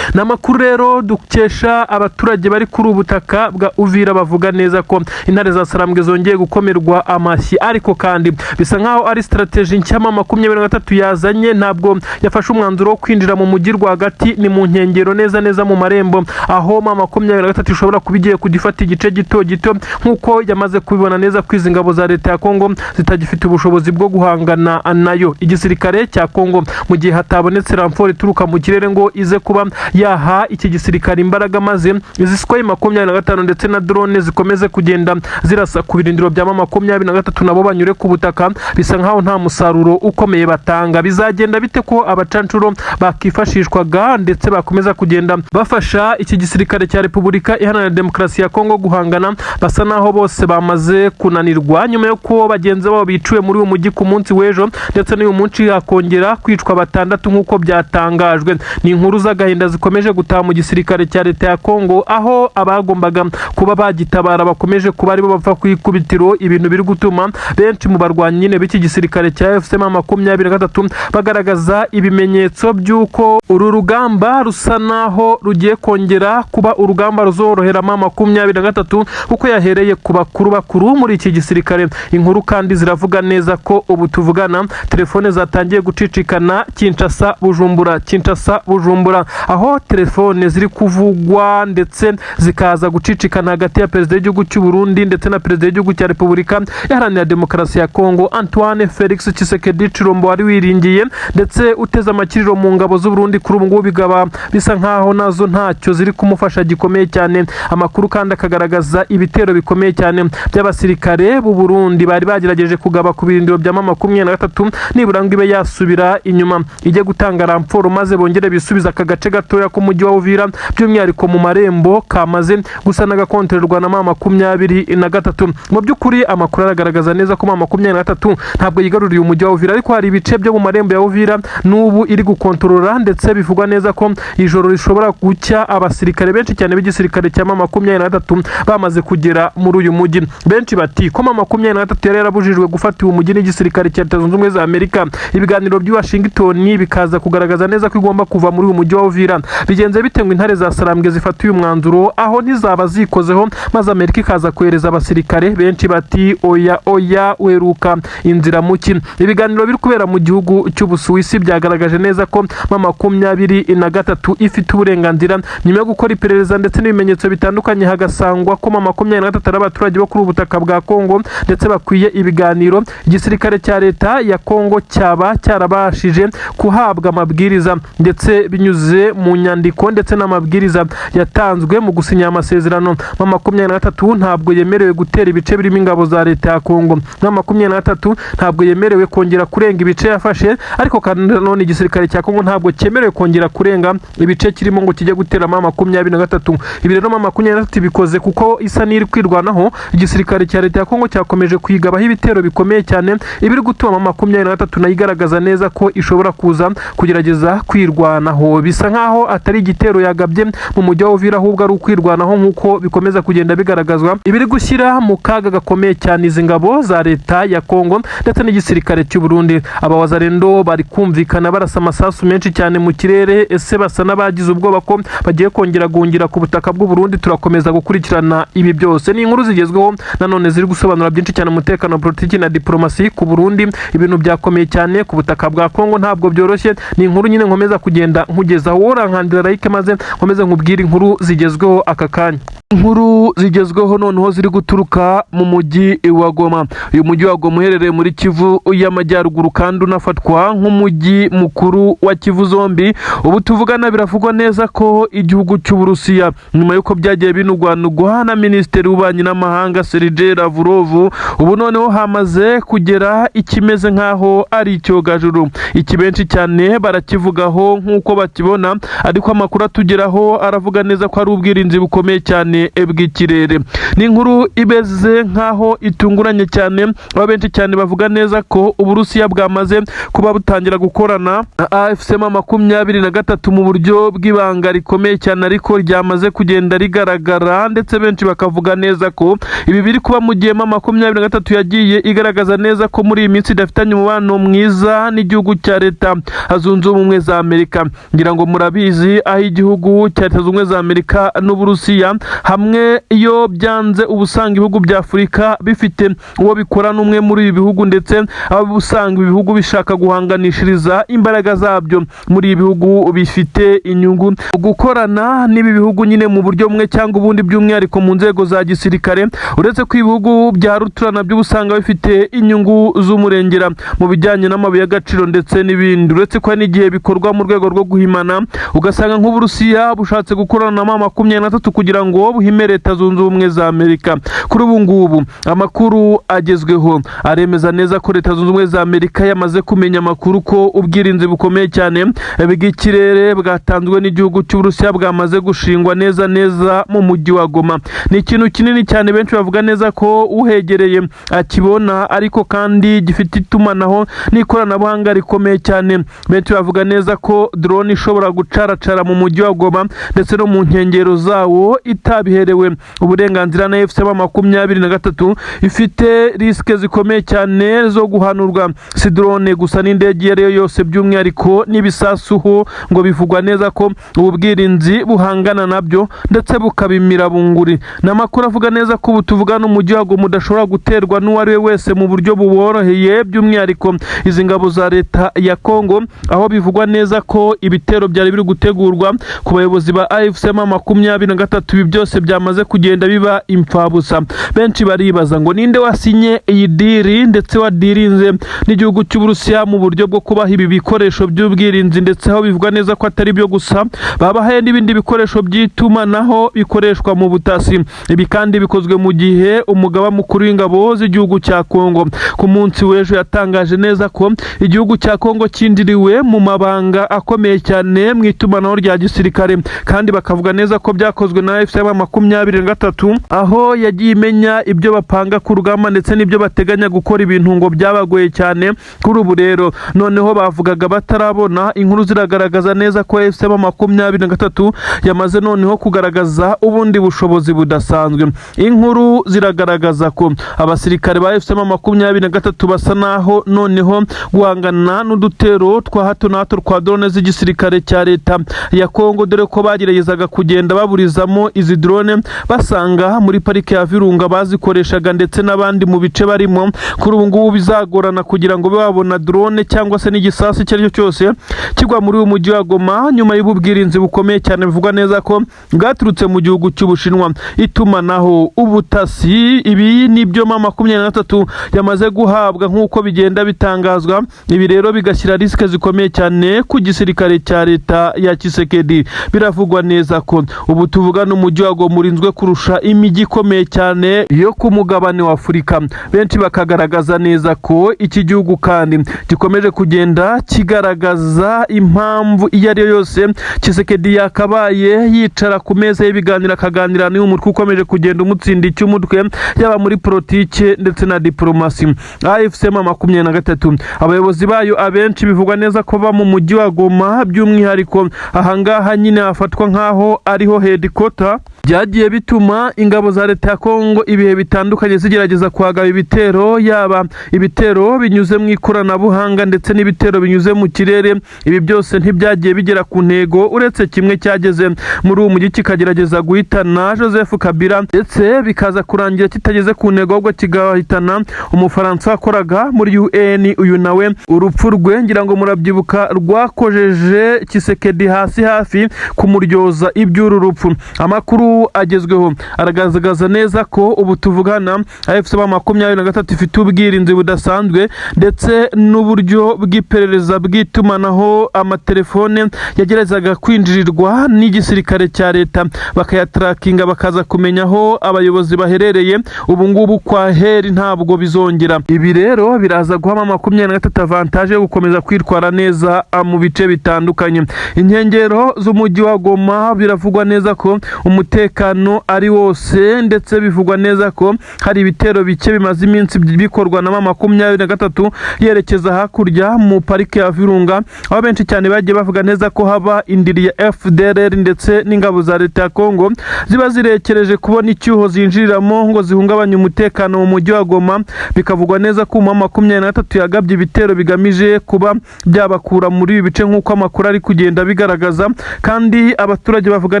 [SPEAKER 1] Ni amakuru rero dukesha abaturage bari kuri ubu butaka bwa Uvira, bavuga neza ko intare za Sarambwe zongeye gukomerwa amashyi, ariko kandi bisa nkaho ari strategy nshya M23 yazanye. Ntabwo yafashe umwanzuro wo kwinjira mu mujyi rwagati, ni mu nkengero, neza neza mu marembo, aho M23 ishobora kuba igiye kujya ifata igice gito gito, nk'uko yamaze kubibona neza ko izi ngabo za leta ya Kongo zitagifite ubushobozi bwo guhangana nayo. Igisirikare cya Kongo, mu gihe hatabonetse renfort ituruka mu kirere ngo ize kuba yaha iki gisirikare imbaraga, maze izi Sukhoi 25 ndetse na drone zikomeze kugenda zirasa ku birindiro bya M23, nabo banyure ku butaka, bisa nkaho nta musaruro ukomeye batanga. Bizagenda bite ko abacancuro bakifashishwaga ndetse bakomeza kugenda bafasha iki gisirikare cya Repubulika Iharanira Demokarasi ya Kongo guhangana, basa naho bose bamaze kunanirwa nyuma yo kuba bagenzi babo biciwe muri uyu mujyi ku munsi w'ejo, ndetse n'uyu munsi hakongera kwicwa batandatu nk'uko byatangajwe? Ni inkuru z'agahinda zikomeje gutaha mu gisirikare cya leta ya Kongo, aho abagombaga kuba bagitabara bakomeje kuba aribo bapfa ku ikubitiro, ibintu biri gutuma benshi mu barwanyi nyine b'iki gisirikare cya AFC M23 bagaragaza ibimenyetso by'uko uru rugamba rusa naho rugiye kongera kuba urugamba ruzorohera M23, kuko yahereye ku bakuru bakuru muri iki gisirikare. Inkuru kandi ziravuga neza ko ubu tuvugana telefone zatangiye gucicikana Kinshasa Bujumbura, Kinshasa Bujumbura, aho telefone ziri kuvugwa ndetse zikaza gucicikana hagati ya perezida w'igihugu cy'u Burundi ndetse na perezida w'igihugu cya Repubulika Iharanira Demokarasi ya Kongo, Antoine Felix Tshisekedi Tshilombo, wari wiringiye ndetse uteze amakiriro mu ngabo z'u Burundi. Kuri ubu ngubu bikaba bisa nkaho nazo ntacyo ziri kumufasha gikomeye cyane. Amakuru kandi akagaragaza ibitero bikomeye cyane by'abasirikare b'u Burundi bari bagerageje kugaba ku birindiro bya M23, nibura ngo ibe yasubira inyuma ijye gutanga renfort, maze bongere bisubize aka gace gatoya k'umujyi wa Uvira, by'umwihariko mu marembo kamaze gusa n'agakontorerwa na M23. Mu by'ukuri amakuru aragaragaza neza ko M23 ntabwo yigaruriye umujyi wa Uvira, ariko hari ibice byo mu marembo ya Uvira n'ubu iri gukontorora, ndetse bivugwa neza ko ijoro rishobora gucya abasirikare benshi cyane b'igisirikare cya M23 bamaze kugera muri uyu mujyi. Benshi bati ko M23 yari yarabujijwe gufata uyu mujyi n'igisirikare cya Leta Zunze Ubumwe za Amerika, ibiganiro by'i Washington bikaza kugaragaza neza ko igomba kuva muri uyu mujyi wa Uvira, bigenze bite ngo intare za Sarambwe zifata uyu mwanzuro? Aho ntizaba zikozeho maze Amerika ikaza kohereza abasirikare? Benshi bati oya oya, weruka inzira muki. Ibiganiro biri kubera mu gihugu cy'Ubusuwisi byagaragaje neza ko M23 ifite uburenganzira, nyuma yo gukora iperereza ndetse n'ibimenyetso bitandukanye, hagasangwa ko M23 ari abaturage bo kuri ubu butaka bwa Kongo ndetse bakwiye ibiganiro. Igisirikare cya leta ya Kongo cyaba cyarabashije kuhabwa amabwiriza, ndetse binyuze mu nyandiko ndetse n'amabwiriza yatanzwe mu gusinya amasezerano, M23 ntabwo yemerewe gutera ibice birimo ingabo za leta ya Kongo. M23 ntabwo yemerewe kongera kurenga ibice yafashe, ariko kandi nanone igisirikare cya Kongo ntabwo cyemerewe kongera kurenga ibice kirimo ngo kijye gutera M23. Ibi rero M23 bikoze kuko isa n'iri kwirwanaho. Igisirikare cya leta ya Kongo cyakomeje kuyigabaho ibitero bikomeye cyane, ibiri gutuma M23 nayo igaragaza neza ko ishobora kuza kugerageza kwirwanaho. Bisa nkaho atari igitero yagabye mu mujyi wa Uvira, ahubwo ari ukwirwanaho nk'uko bikomeza kugenda bigaragazwa, ibiri gushyira mu kaga gakomeye cyane izi ngabo za leta ya Kongo ndetse n'igisirikare cy'u Burundi. Aba Wazalendo bari kumvikana barasa amasasu menshi cyane mu kirere. Ese basa n'abagize ubwoba ko bagiye kongera guhungira ku butaka bw'u Burundi? Turakomeza gukurikirana ibi byose. Ni inkuru zigezweho nanone ziri gusobanura byinshi cyane umutekano, politiki na diplomasi ku Burundi. Ibintu byakomeye cyane ku butaka bwa Kongo, ntabwo byoroshye. Ni inkuru nyine nkomeza kugenda nkugezaho. Wowe urankandira like maze nkomeze nkubwire inkuru zigezweho aka kanya. Inkuru zigezweho noneho ziri guturuka mu mujyi wa Goma. Uyu mujyi wa Goma uherereye muri Kivu y'Amajyaruguru kandi unafatwa nk'umujyi mukuru wa Kivu zombi. Ubu tuvugana biravugwa neza ko igihugu cy'Uburusiya, nyuma y'uko byagiye binugwanugwa na Minisitiri w'Ububanyi n'Amahanga Sergei Lavrov, ubu noneho hamaze kugera ikimeze nk'aho ari icyogajuru. Iki benshi cyane barakivugaho nk'uko bakibona, ariko amakuru atugeraho aravuga neza ko ari ubwirinzi bukomeye cyane bw'ikirere. Ni inkuru imeze nk'aho itunguranye cyane, aho benshi cyane bavuga neza ko Uburusiya bwamaze kuba butangira gukorana na AFC M23 mu buryo bw'ibanga rikomeye cyane, ariko ryamaze kugenda rigaragara, ndetse benshi bakavuga neza ko ibi biri kuba mu gihe M23 yagiye igaragaza neza ko muri iyi minsi idafitanye umubano mwiza n'igihugu cya Leta Zunze Ubumwe za Amerika. Ngira ngo murabizi aho igihugu cya Leta Zunze Ubumwe za Amerika n'Uburusiya habaye ibiganiro bikomeye cyane, Hamwe iyo byanze, uba usanga ibihugu bya Afurika bifite uwo bikora n'umwe muri ibi bihugu, ndetse aho usanga ibi bihugu bishaka guhanganishiriza imbaraga zabyo muri ibi bihugu bifite inyungu gukorana n'ibi bihugu nyine mu buryo bumwe cyangwa ubundi, by'umwihariko mu nzego za gisirikare. Uretse ko ibihugu bya rutura nabyo uba usanga bifite inyungu z'umurengera mu bijyanye n'amabuye y'agaciro ndetse n'ibindi, uretse ko hari n'igihe bikorwa mu rwego rwo guhimana, ugasanga nk'Uburusiya bushatse gukorana na M23 kugira ngo buhime Leta Zunze Ubumwe za Amerika. Kuri ubu ngubu amakuru agezweho aremeza neza ko Leta Zunze Ubumwe za Amerika yamaze kumenya amakuru ko ubwirinzi bukomeye cyane bw'ikirere bwatanzwe n'igihugu cy'Uburusiya bwamaze gushingwa neza neza mu mujyi wa Goma. Ni ikintu kinini cyane, benshi bavuga neza ko uhegereye akibona, ariko kandi gifite itumanaho n'ikoranabuhanga rikomeye cyane. Benshi bavuga neza ko drone ishobora gucaracara mu mujyi wa Goma ndetse no mu nkengero zawo itabiherewe uburenganzira na AFC M23 ifite risque zikomeye cyane zo guhanurwa. Si drone gusa, n'indege iyo ari yo yose, by'umwihariko n'ibisasu ho ngo bivugwa neza ko ubu bwirinzi buhangana nabyo ndetse bukabimira bunguri. Ni amakuru avuga neza ko ubu tuvugana umujyi wa Goma udashobora guterwa n'uwo ari we wese mu buryo buboroheye, by'umwihariko izi ngabo za leta ya Kongo, aho bivugwa neza ko ibitero byari biri gutegurwa ku bayobozi ba AFC M23, ibi byose byamaze kugenda biba imfabusa. Benshi baribaza ngo ninde wasinye iyi deal ndetse wadirinze n'igihugu cy'Uburusiya mu buryo bwo kubaha ibi bikoresho by'ubwirinzi, ndetse aho bivugwa neza ko atari byo gusa, babahaye n'ibindi bikoresho by'itumanaho bikoreshwa mu butasi. Ibi kandi bikozwe mu gihe umugaba mukuru w'ingabo z'igihugu cya Kongo ku munsi w'ejo yatangaje neza ko igihugu cya Kongo cyinjiriwe mu mabanga akomeye cyane mu itumanaho rya gisirikare, kandi bakavuga neza ko byakozwe na AFC M23, aho yagiye imenya ibyo bapanga ku rugamba ndetse n'ibyo bateganya gukora. Ibintu ngo byabagoye cyane. Kuri ubu rero noneho bavugaga batarabona inkuru ziragaragaza neza ko AFC M23 yamaze noneho kugaragaza ubundi bushobozi budasanzwe. Inkuru ziragaragaza ko abasirikare ba AFC M23 basa naho noneho guhangana n'udutero twa hato na hato twa drone z'igisirikare cya leta ya Kongo, dore ko bageragezaga kugenda baburizamo izi drone basanga muri parike ya Virunga bazikoreshaga ndetse n'abandi mu bice barimo. Kuri ubu ngubu bizagorana kugira ngo babe babona drone cyangwa se n'igisasu icyo ari cyo cyose kigwa muri uyu mujyi wa Goma, nyuma y'ubu bwirinzi bukomeye cyane bivugwa neza ko bwaturutse mu gihugu cy'Ubushinwa. Itumanaho, ubutasi, ibi nibyo M23 yamaze guhabwa nk'uko bigenda bitangazwa. Ibi rero bigashyira risque zikomeye cyane ku gisirikare cya leta ya Tshisekedi. Biravugwa neza ko ubu tuvugana umujyi wa Goma urinzwe kurusha imijyi ikomeye cyane yo ku mugabane wa Afurika. Benshi bakagaragaza neza ko iki gihugu kandi gikomeje kugenda kigaragaza impamvu iyo ari yo yose Tshisekedi yakabaye yicara ku meza y'ibiganiro akaganira n'uyu mutwe ukomeje kugenda umutsinda icy'umutwe, yaba muri politike ndetse na diplomasi. AFC M23, abayobozi bayo abenshi bivugwa neza ko baba mu mujyi wa Goma, by'umwihariko ahangaha nyine hafatwa nk'aho ariho headquarter. Byagiye bituma ingabo za leta ya Kongo ibihe bitandukanye zigerageza kuhagaba ibitero, yaba ibitero binyuze mu ikoranabuhanga ndetse n'ibitero binyuze mu kirere. Ibi byose ntibyagiye bigera ku ntego, uretse kimwe cyageze muri uwo mujyi kikagerageza guhitana Joseph Kabila, ndetse bikaza kurangira kitageze ku ntego, ahubwo kigahitana Umufaransa wakoraga muri UN. Uyu nawe urupfu rwe, ngira ngo murabyibuka, rwakojeje Tshisekedi hasi hafi kumuryoza iby'uru rupfu. Amakuru agezweho aragaragaza neza ko ubu tuvugana AFC M23 ifite ubwirinzi budasanzwe ndetse n'uburyo bw'iperereza bw'itumanaho. Amatelefone yageragezaga kwinjirirwa n'igisirikare cya leta bakayatarakinga, bakaza kumenya aho abayobozi baherereye. Ubu ngubu kwa heri ntabwo bizongera. Ibi rero biraza guha M23 avantage yo gukomeza kwitwara neza mu bice bitandukanye, inkengero z'umujyi wa Goma. Biravugwa neza ko umutekano ari wose, ndetse bivugwa neza ko hari ibitero bike bimaze iminsi bikorwa na M23 yerekeza hakurya mu parike ya Virunga, aho benshi cyane bagiye bavuga neza ko haba indiri ya FDLR ndetse n'ingabo za leta ya Kongo ziba zirekereje kubona icyuho zinjiriramo ngo zihungabanye umutekano mu mujyi wa Goma. Bikavugwa neza ko M23 yagabye ibitero bigamije kuba byabakura muri ibi bice, nk'uko amakuru ari kugenda bigaragaza. Kandi abaturage bavuga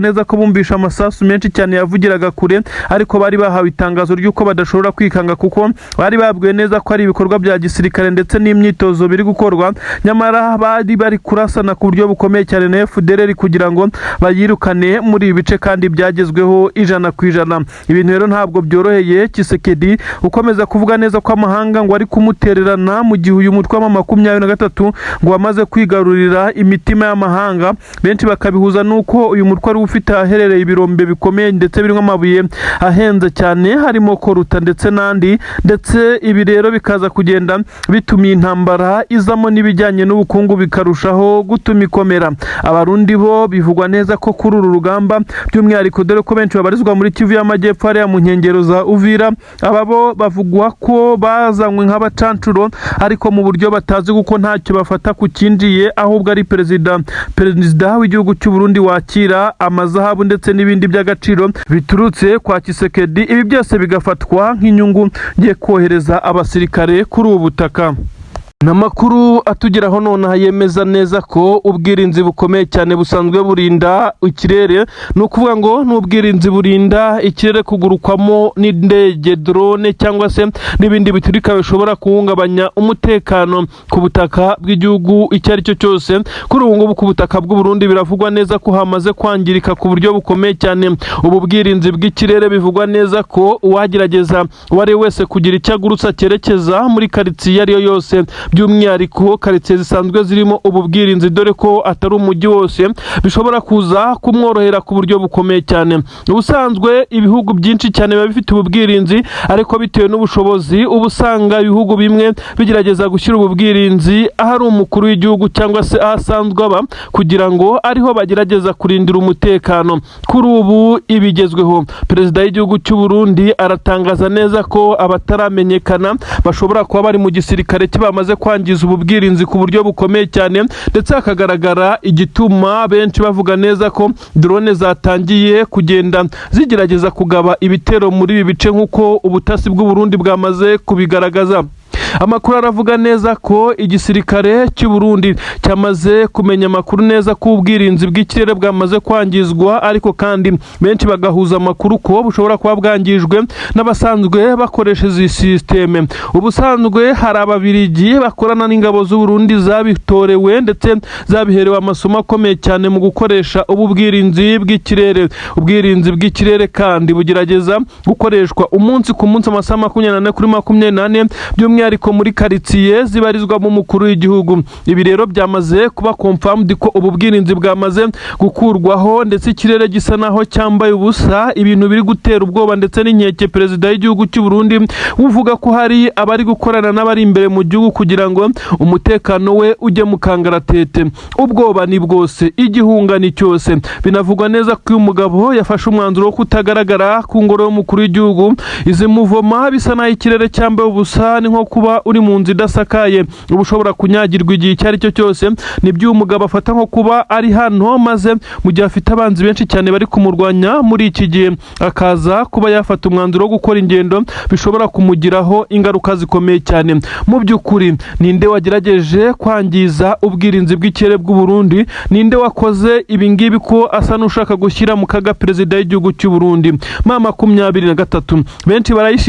[SPEAKER 1] neza ko bumvisha amasasu menshi. menshi cyane yavugiraga kure, ariko bari bahawe itangazo ry'uko badashobora kwikanga kuko bari babwiwe neza ko ari ibikorwa bya gisirikare ndetse n'imyitozo biri gukorwa. Nyamara bari bari kurasana ku buryo bukomeye cyane na FDLR kugira ngo bayirukane muri ibi bice, kandi byagezweho 100%. Ibintu rero ntabwo byoroheye Tshisekedi, ukomeza kuvuga neza ko amahanga ngo ari kumutererana, mu gihe uyu mutwe wa 23 ngo wamaze kwigarurira imitima y'amahanga. Benshi bakabihuza n'uko uyu mutwe wari ufite ahaherereye ibirombe bikomeye ndetse birimo amabuye ahenze cyane, harimo coltan ndetse n'andi. Ndetse ibi rero bikaza kugenda bituma iyi ntambara izamo n'ibijyanye n'ubukungu, bikarushaho gutuma ikomera. Abarundi bo bivugwa neza ko kuri uru rugamba by'umwihariko, dore ko benshi babarizwa muri Kivu y'Amajyepfo, hariya mu nkengero za Uvira, aba bo bavugwa ko bazanywe nk'abacancuro, ariko mu buryo batazi, kuko ntacyo bafata ku kinjiye, ahubwo ari perezida w'igihugu cy'u Burundi wakira amazahabu ndetse n'ibindi by'agaciro biturutse kwa Tshisekedi. Ibi byose bigafatwa nk'inyungu ye kohereza abasirikare kuri ubu butaka. N'amakuru atugeraho nonaha yemeza neza ko ubwirinzi bukomeye cyane busanzwe burinda ikirere, ni ukuvuga ngo ni ubwirinzi burinda ikirere kugurukwamo n'indege, drone cyangwa se n'ibindi biturika bishobora guhungabanya umutekano ku butaka bw'igihugu icyo ari cyo cyose. Kuri ubu ngubu ku butaka bw'u Burundi biravugwa neza ko hamaze kwangirika ku buryo bukomeye cyane ubu bwirinzi bw'ikirere. Bivugwa neza ko uwagerageza uwo ari we wese kugira icyo agurutsa cyerekeza muri karitsiye iyo ari yo yose, by'umwihariko karitsiye zisanzwe zirimo ubu bwirinzi, dore ko atari umujyi wose, bishobora kuza kumworohera ku buryo bukomeye cyane. Ubusanzwe ibihugu byinshi cyane biba bifite ubu bwirinzi, ariko bitewe n'ubushobozi uba usanga ibihugu bimwe bigerageza gushyira ubu bwirinzi ahari umukuru w'igihugu cyangwa se aho asanzwe aba, kugira ngo ariho bagerageza kurindira umutekano. Kuri ubu ibigezweho, perezida w'igihugu cy'u Burundi aratangaza neza ko abataramenyekana bashobora kuba bari mu gisirikare cye bamaze kwangiza ubu bwirinzi ku buryo bukomeye cyane, ndetse hakagaragara igituma benshi bavuga neza ko drone zatangiye kugenda zigerageza kugaba ibitero muri ibi bice, nk'uko ubutasi bw'u Burundi bwamaze kubigaragaza. Amakuru aravuga neza ko igisirikare cy'u Burundi cyamaze kumenya amakuru neza ko ubwirinzi bw'ikirere bwamaze kwangizwa, ariko kandi benshi bagahuza amakuru ko bushobora kuba bwangijwe n'abasanzwe bakoresha izi sisiteme. Ubusanzwe hari Ababirigi bakorana n'ingabo z'u Burundi zabitorewe ndetse zabiherewe amasomo akomeye cyane mu gukoresha ubu bwirinzi bw'ikirere. Ubwirinzi bw'ikirere kandi bugerageza gukoreshwa umunsi ku munsi, amasaha 24/24, by'umwihariko muri karitsiye zibarizwamo umukuru w'igihugu. Ibi rero byamaze kuba confirmed ko ubu bwirinzi bwamaze gukurwaho, ndetse ikirere gisa naho cyambaye ubusa, ibintu biri gutera ubwoba ndetse n'inkeke perezida w'igihugu cy'u Burundi, uvuga ko hari abari gukorana n'abari imbere mu gihugu kugira ngo umutekano we ujye mu kangaratete. Ubwoba ni bwose, igihunga ni cyose. Binavugwa neza ko uyu mugabo yafashe umwanzuro wo kutagaragara ku ngoro y'umukuru w'igihugu. Izi muvoma bisa naho ikirere cyambaye ubusa, ni nko kuba uri mu nzu idasakaye, uba ushobora kunyagirwa igihe icyo ari cyo cyose. Nibyo uyu mugabo afata nko kuba ari hano, maze mu gihe afite abanzi benshi cyane bari kumurwanya muri iki gihe, akaza kuba yafata umwanzuro wo gukora ingendo bishobora kumugiraho ingaruka zikomeye cyane. Mu by'ukuri, ninde wagerageje kwangiza ubwirinzi bw'ikirere bw'u Burundi? Ninde wakoze ibi ngibi, ko asa n'ushaka gushyira mu kaga perezida w'igihugu cy'u Burundi? M 23 benshi barayishinja.